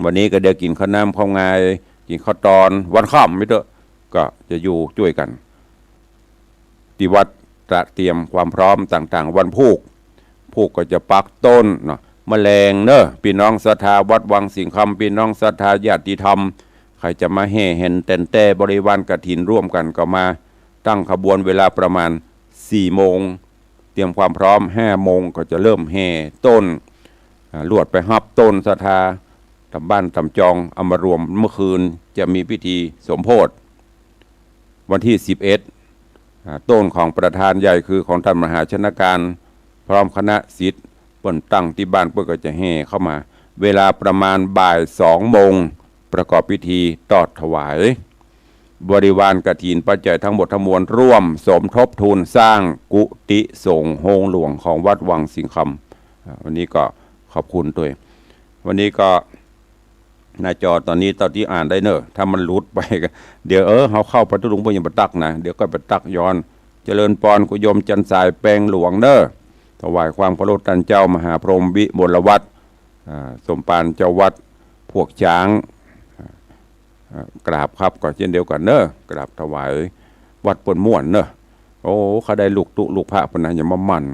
วันนี้ก็เดี๋ยวกิ๋นข้าวน้ำข้าวงาย กิ๋นข้าวตอน วันค่ำไม่เถอะ ก็จะอยู่จ้วยกั๋น ตี้วัดตระเตรียมความพร้อมต่างๆ วันพูก พูกก็จะปักต้นเนาะ มะแรงเน่อ ปี้น้องศรัทธาวัดวังสิงห์คำ ปี้น้องศรัทธาญาติธรรม ใผจะมาแห่แหนแต๋นแต้บริวารกฐินร่วมกั๋นก็มา ตั้งขบวนเวลาประมาณสี่โมง เตรียมความพร้อม ห้าโมงก็จะเริ่มแห่ต้น อ่า ลวดไปฮับต้นศรัทธา ต๋ามบ้านต๋ามจอง เอามารวมเมื่อคืน จะมีพิธีสมโภช วันตี้สิบเอ็ด อ่า ต้นของประธานใหญ่คือของต้านมหาชนการ พร้อมคณะศิษย์ เปิ้นตั้งตี้บ้าน เปิ้นก็จะแห่เข้ามา เวลาประมาณบ่ายสองโมง ประกอบพิธีตอดถวาย บริวารกฐินปัจจัยทั้งหมดทั้งมวลร่วมสมทบทุนสร้างกุฏิสงฆ์โฮงหลวงของวัดวังสิงห์คำ อ่า วันนี้ก็ขอบคุณตวย วันนี้ก็ หน้าจอต๋อนนี้เต้าตี้อ่านได้เน่อ ถ้ามันหลุดไปก็ เดี๋ยว เออ เฮาเข้าไปตุ๊ลุงเปิ้นยังบ่ตักนะ เดี๋ยวก็ไปตักย้อน เจริญปอน กุโยมจันทร์สายแปงหลวงเน่อ ถวายความเคารพต้านเจ้ามหาพรหมวิมลวัฒน์ อ่า สมภารเจ้าวัดพวกจ๊าง อ่า อ่า กราบครับ ก็เจ้นเดียวกั๋นเน่อ กราบถวายวัดเปิ้นม่วนเน่อ โอ้ ข้าได้ลูกตุ๊ลูกพระปู้นนะ อย่ามาหมั่น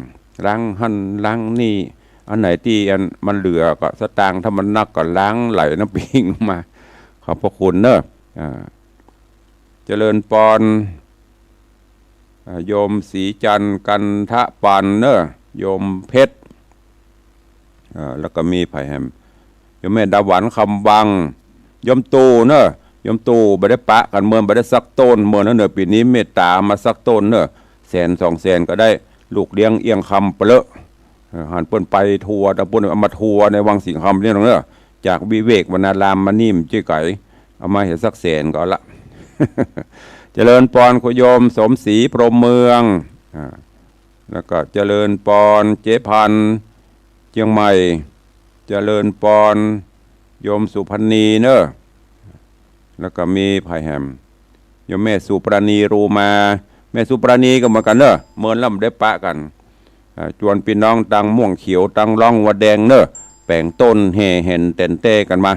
ล้างหั้นล้างนี่ อันไหนตี้อันมันเหลือก็สตางค์ ถ้ามันนักก็ล้างไหลน้ำปิงมา ขอบพระคุณเน่อ อ่า เจริญปอน อ่า โยมศรีจันทร์ กันทะปันเน่อ โยมเพชร อ่า แล้วก็มีใผแหม โยมแม่ดาหวัน คำวัง โยมตู่เน่อ โยมตู่ บ่ได้ปะกั๋นเมิน บ่ได้สักต้นเมินเน่อ ปี๋นี้เมตต๋ามาสักต้นเน่อ แสนสองแสนก็ได้ ลูกเลี้ยงเอี้ยงคำเปลอะ เออ หันเปิ้นไปทัวร์ ตางปุ้นเอามาทัวร์ในวังสิงห์คำเนี่ยเน่อ จากวิเวกวนารามมานี่มันจะไก๋ เอามาเหียสักแสนก็เอาละ เจ จริญปอนครูโยมสมศรีพรหมเมือง อ่า แล้วก็เจริญปอนเจ๊พันธุ์เจียงใหม่ เจริญปอนโยมสุพรรณีเนอะ แล้วก็มีไผแหม โยมแม่สุปราณีรูมา แม่สุปราณีก็เหมือนกั๋นเนอะ เมินแล้วบ่ได้ปะกั๋น อ่า จวนปี้น้องตังม่วงเขียว ตังล่องวัดแดงเนอะ แป๋งต้นแห่แหนแต๋นแต้กั๋นมา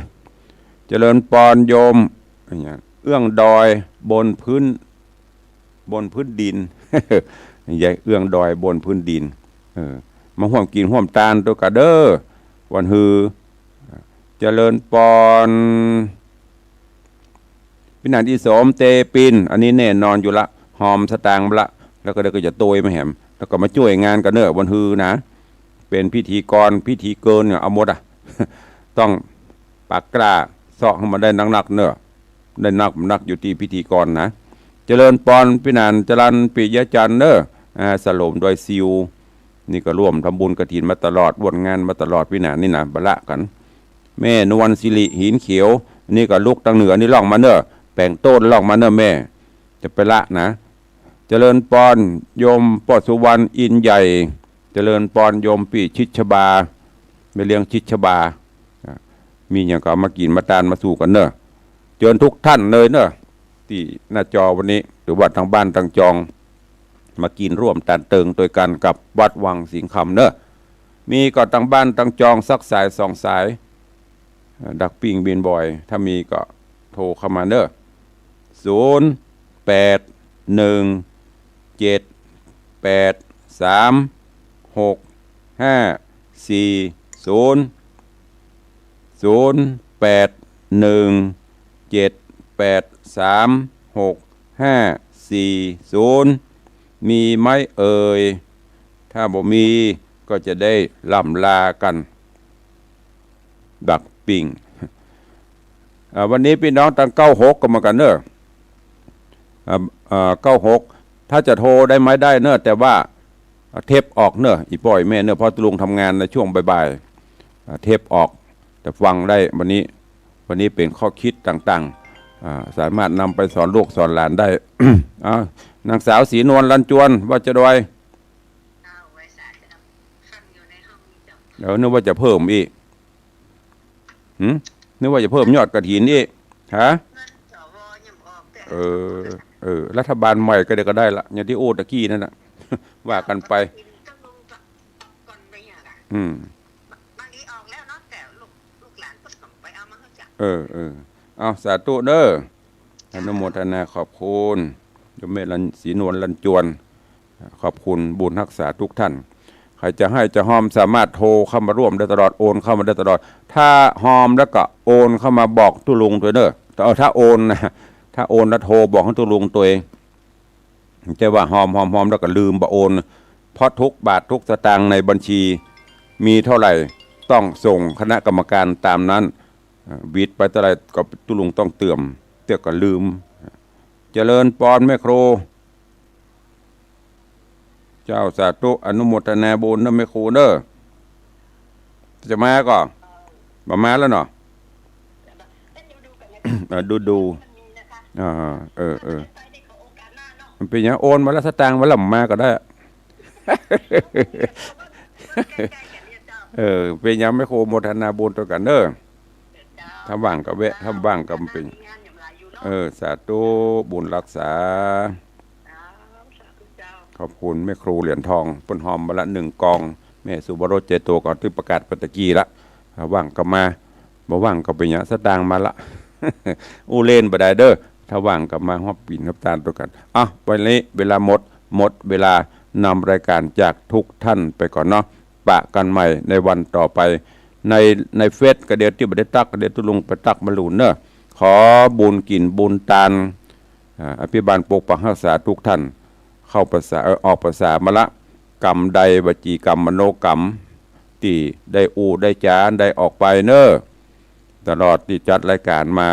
เจริญปอนโยม เอื้องดอยบนพื้น บนพื้นดิน ยายเอื้องดอยบนพื้นดิน เออ มาฮ่วมกิ๋นฮ่วมตานตวยกั๋นเด้อ วันฮือ เจริญปอน ปี้หนานอีสมเตปิน อันนี้แน่นอนอยู่ละ หอมสตางค์มาละ แล้วก็เดี๋ยวก็จะโตยมาแหม แล้วก็มาจ้วยงานกั๋นเนอะ วันฮือนะ เป๋นพิธีกร พิธีเกินเนี่ย เอาหมดอะ ต้องปากกล้า เซาะหื้อมันได้นักๆ เนอะ ได้นักๆ อยู่ตี้พิธีกรนะ เจริญปอนปี้หนานจรัญปิยะจันทร์เนอะ อ่า สโลมดอยซิว นี่ก็ร่วมทำบุญกฐินมาตลอด ร่วมงานมาตลอด ปี้หนานนี่นะ บ่ละกั๋น แม่นวลสิริหินเขียว นี่ก็ลุกตังเหนือนี่ล่องมาเนอะ แป๋งโต้นล่องมาเนอะแม่ จะบ่ละนะ เจริญปอนโยมป้อสุวรรณอินใหญ่ เจริญปอนโยมปี้ชิดฉบา แม่เลี้ยงชิดฉบา อ่ะ มีหยังก็เอามากิ๋นมาตานมาสู่กั๋นเนอะ เจิญทุกท่านเลยเนอะ ตี้หน้าจอวันนี้ หรือว่าตังบ้านตังจอง มากิ๋นร่วมตานเติงตวยกั๋นกับวัดวังสิงห์คำเนอะ มีก็ตังบ้านตังจองสักสายสองสาย เอ่อ ดักปิ้งบินบ่อย ถ้ามีก็โทรเข้ามาเนอะ ศูนย์แปดหนึ่งเจ็ดแปดสามหกห้าสี่ศูนย์ ศูนย์แปดหนึ่งเจ็ดแปดสามหกห้าสี่ศูนย์ มีไหมเอ่ย ถ้าบ่มีก็จะได้ล่ำลากั๋น ดักปิ้ง อ่า วันนี้ปี้น้องตังเก้าหกก็เหมือนกั๋นเนอะ อ่า อ่า เก้าหก ถ้าจะโทรได้ไหม ได้เนอะ แต่ว่าเทปออกเนอะ อี่ป้ออี่แม่เนอะ เพราะตุ๊ลุงทำงานในช่วงบ่ายๆ อ่า เทปออก แต่ฟังได้วันนี้ วันนี้เป๋นข้อคิดต่างๆ อ่า สามารถนำไปสอนลูกสอนหลานได้ อ้าว นางสาวศรีนวลลันจวน ว่าจะดอย เดี๋ยวนึกว่าจะเพิ่มอีก หืม นึกว่าจะเพิ่มยอดกฐินอีก ฮะ เออ เออ รัฐบาลใหม่ก็เดี๋ยวก็ได้ละ อย่างตี้อู้ตะกี้นั่นน่ะ ว่ากั๋นไป อืม เออ เออ เอา สาธุเด้อ อนุโมทนาขอบคุณ โยมแม่ลัน ศรีนวลลันจวน ขอบคุณบุญฮักษาทุกท่าน ใผจะให้จะฮอมสามารถโทรเข้ามาร่วมได้ตลอด โอนเข้ามาได้ตลอด ถ้าฮอมแล้วก็โอนเข้ามาบอกตุ๊ลุงตวยเนอะ เออ ถ้าโอนนะ ถ้าโอนแล้วโทรบอกหื้อตุ๊ลุงตวย จะว่าฮอม ฮอม ฮอมแล้วก็ลืมบ่โอน เพราะทุกบาททุกสตางค์ในบัญชีมีเท่าไหร่ ต้องส่งคณะกรรมการตามนั้น อ่า หวิดไปเท่าไหร่ก็ตุ๊ลุงต้องเติม เตื้อก็ลืม เจริญปอนแม่ครู เจ้าสาธุ อนุโมทนาบุญนะแม่ครูเนอะ จะมาก่อ บ่มาแล้วเนาะ เออ ดูดู อ่า เออ เออ มันเป๋นหยัง โอนมาแล้ว สตางค์มาแล้ว บ่มาก็ได้ เออ เป๋นหยังแม่ครู โมทนาบุญตวยกั๋นเนอะ ถ้าว่างก็แวะ ถ้าว่างก็เป๋น เออ สาธุ บุญฮักษา ขอบคุณแม่ครูเหรียญทอง เปิ้นฮอมมาละหนึ่งกอง แม่สุวรสใจโตก็ตี้ประกาศไปตะกี้ละ ถ้าว่างก็มา บ่ว่างก็เป๋นหยัง สตางค์มาละ อู้เล่นบ่ได้เด้อ ถ้าว่างก็มาฮอบปิ่นฮอบตานตวยกั๋น อ่ะ วันนี้เวลาหมด หมดเวลานำรายการจากทุกท่านไปก่อนเนาะ ปะกั๋นใหม่ในวันต่อไป ใน ในเฟซก็เดี๋ยวตี้บ่ได้ตั๊ก เดี๋ยวตุ๊ลุงไปตั๊กบ่าลูนเนอะ ขอบุญกิ๋นบุญตาน อ่า อภิบาลปกปักฮักษาทุกท่าน เข้าพรรษา เอ่อ ออกพรรษามาละ กรรมใดวจีกรรมมโนกรรม ตี้ได้อู้ได้จ๋าได้ออกไปเนอะ ตลอดตี้จัดรายการมา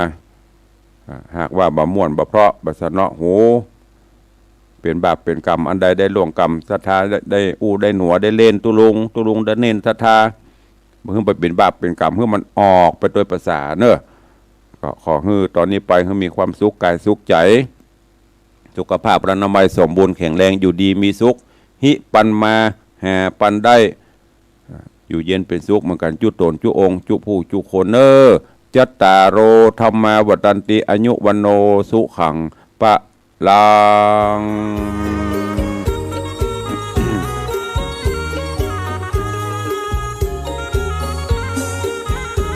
อ่า หากว่าบ่ม่วนบ่เพราะบ่สนอหู เป๋นบาปเป๋นกรรมอันใด ได้ล่วงกรรมศรัทธา ได้ ได้อู้ได้หนัว ได้เล่นตุ๊ลุง ตุ๊ลุงได้เน่นศรัทธา บ่หื้อไปเป๋นบาปเป๋นกรรม หื้อมันออกไปตวยพรรษาเนอะ ก็ขอหื้อต๋อนนี้ไปหื้อมีความสุขกายสุขใจ๋ สุขภาพอนามัยสมบูรณ์แข็งแรง อยู่ดีมีสุข ฮิปันมา หาปันได้ อยู่เย็นเป๋นสุขเหมือนกั๋น จุ๊ต๋น จุ๊องค์ จุ๊ผู้ จุ๊คนเน่อ จัตตาโร ธัมมา วัฑฒันติ อายุ วัณโณ สุขัง พะลัง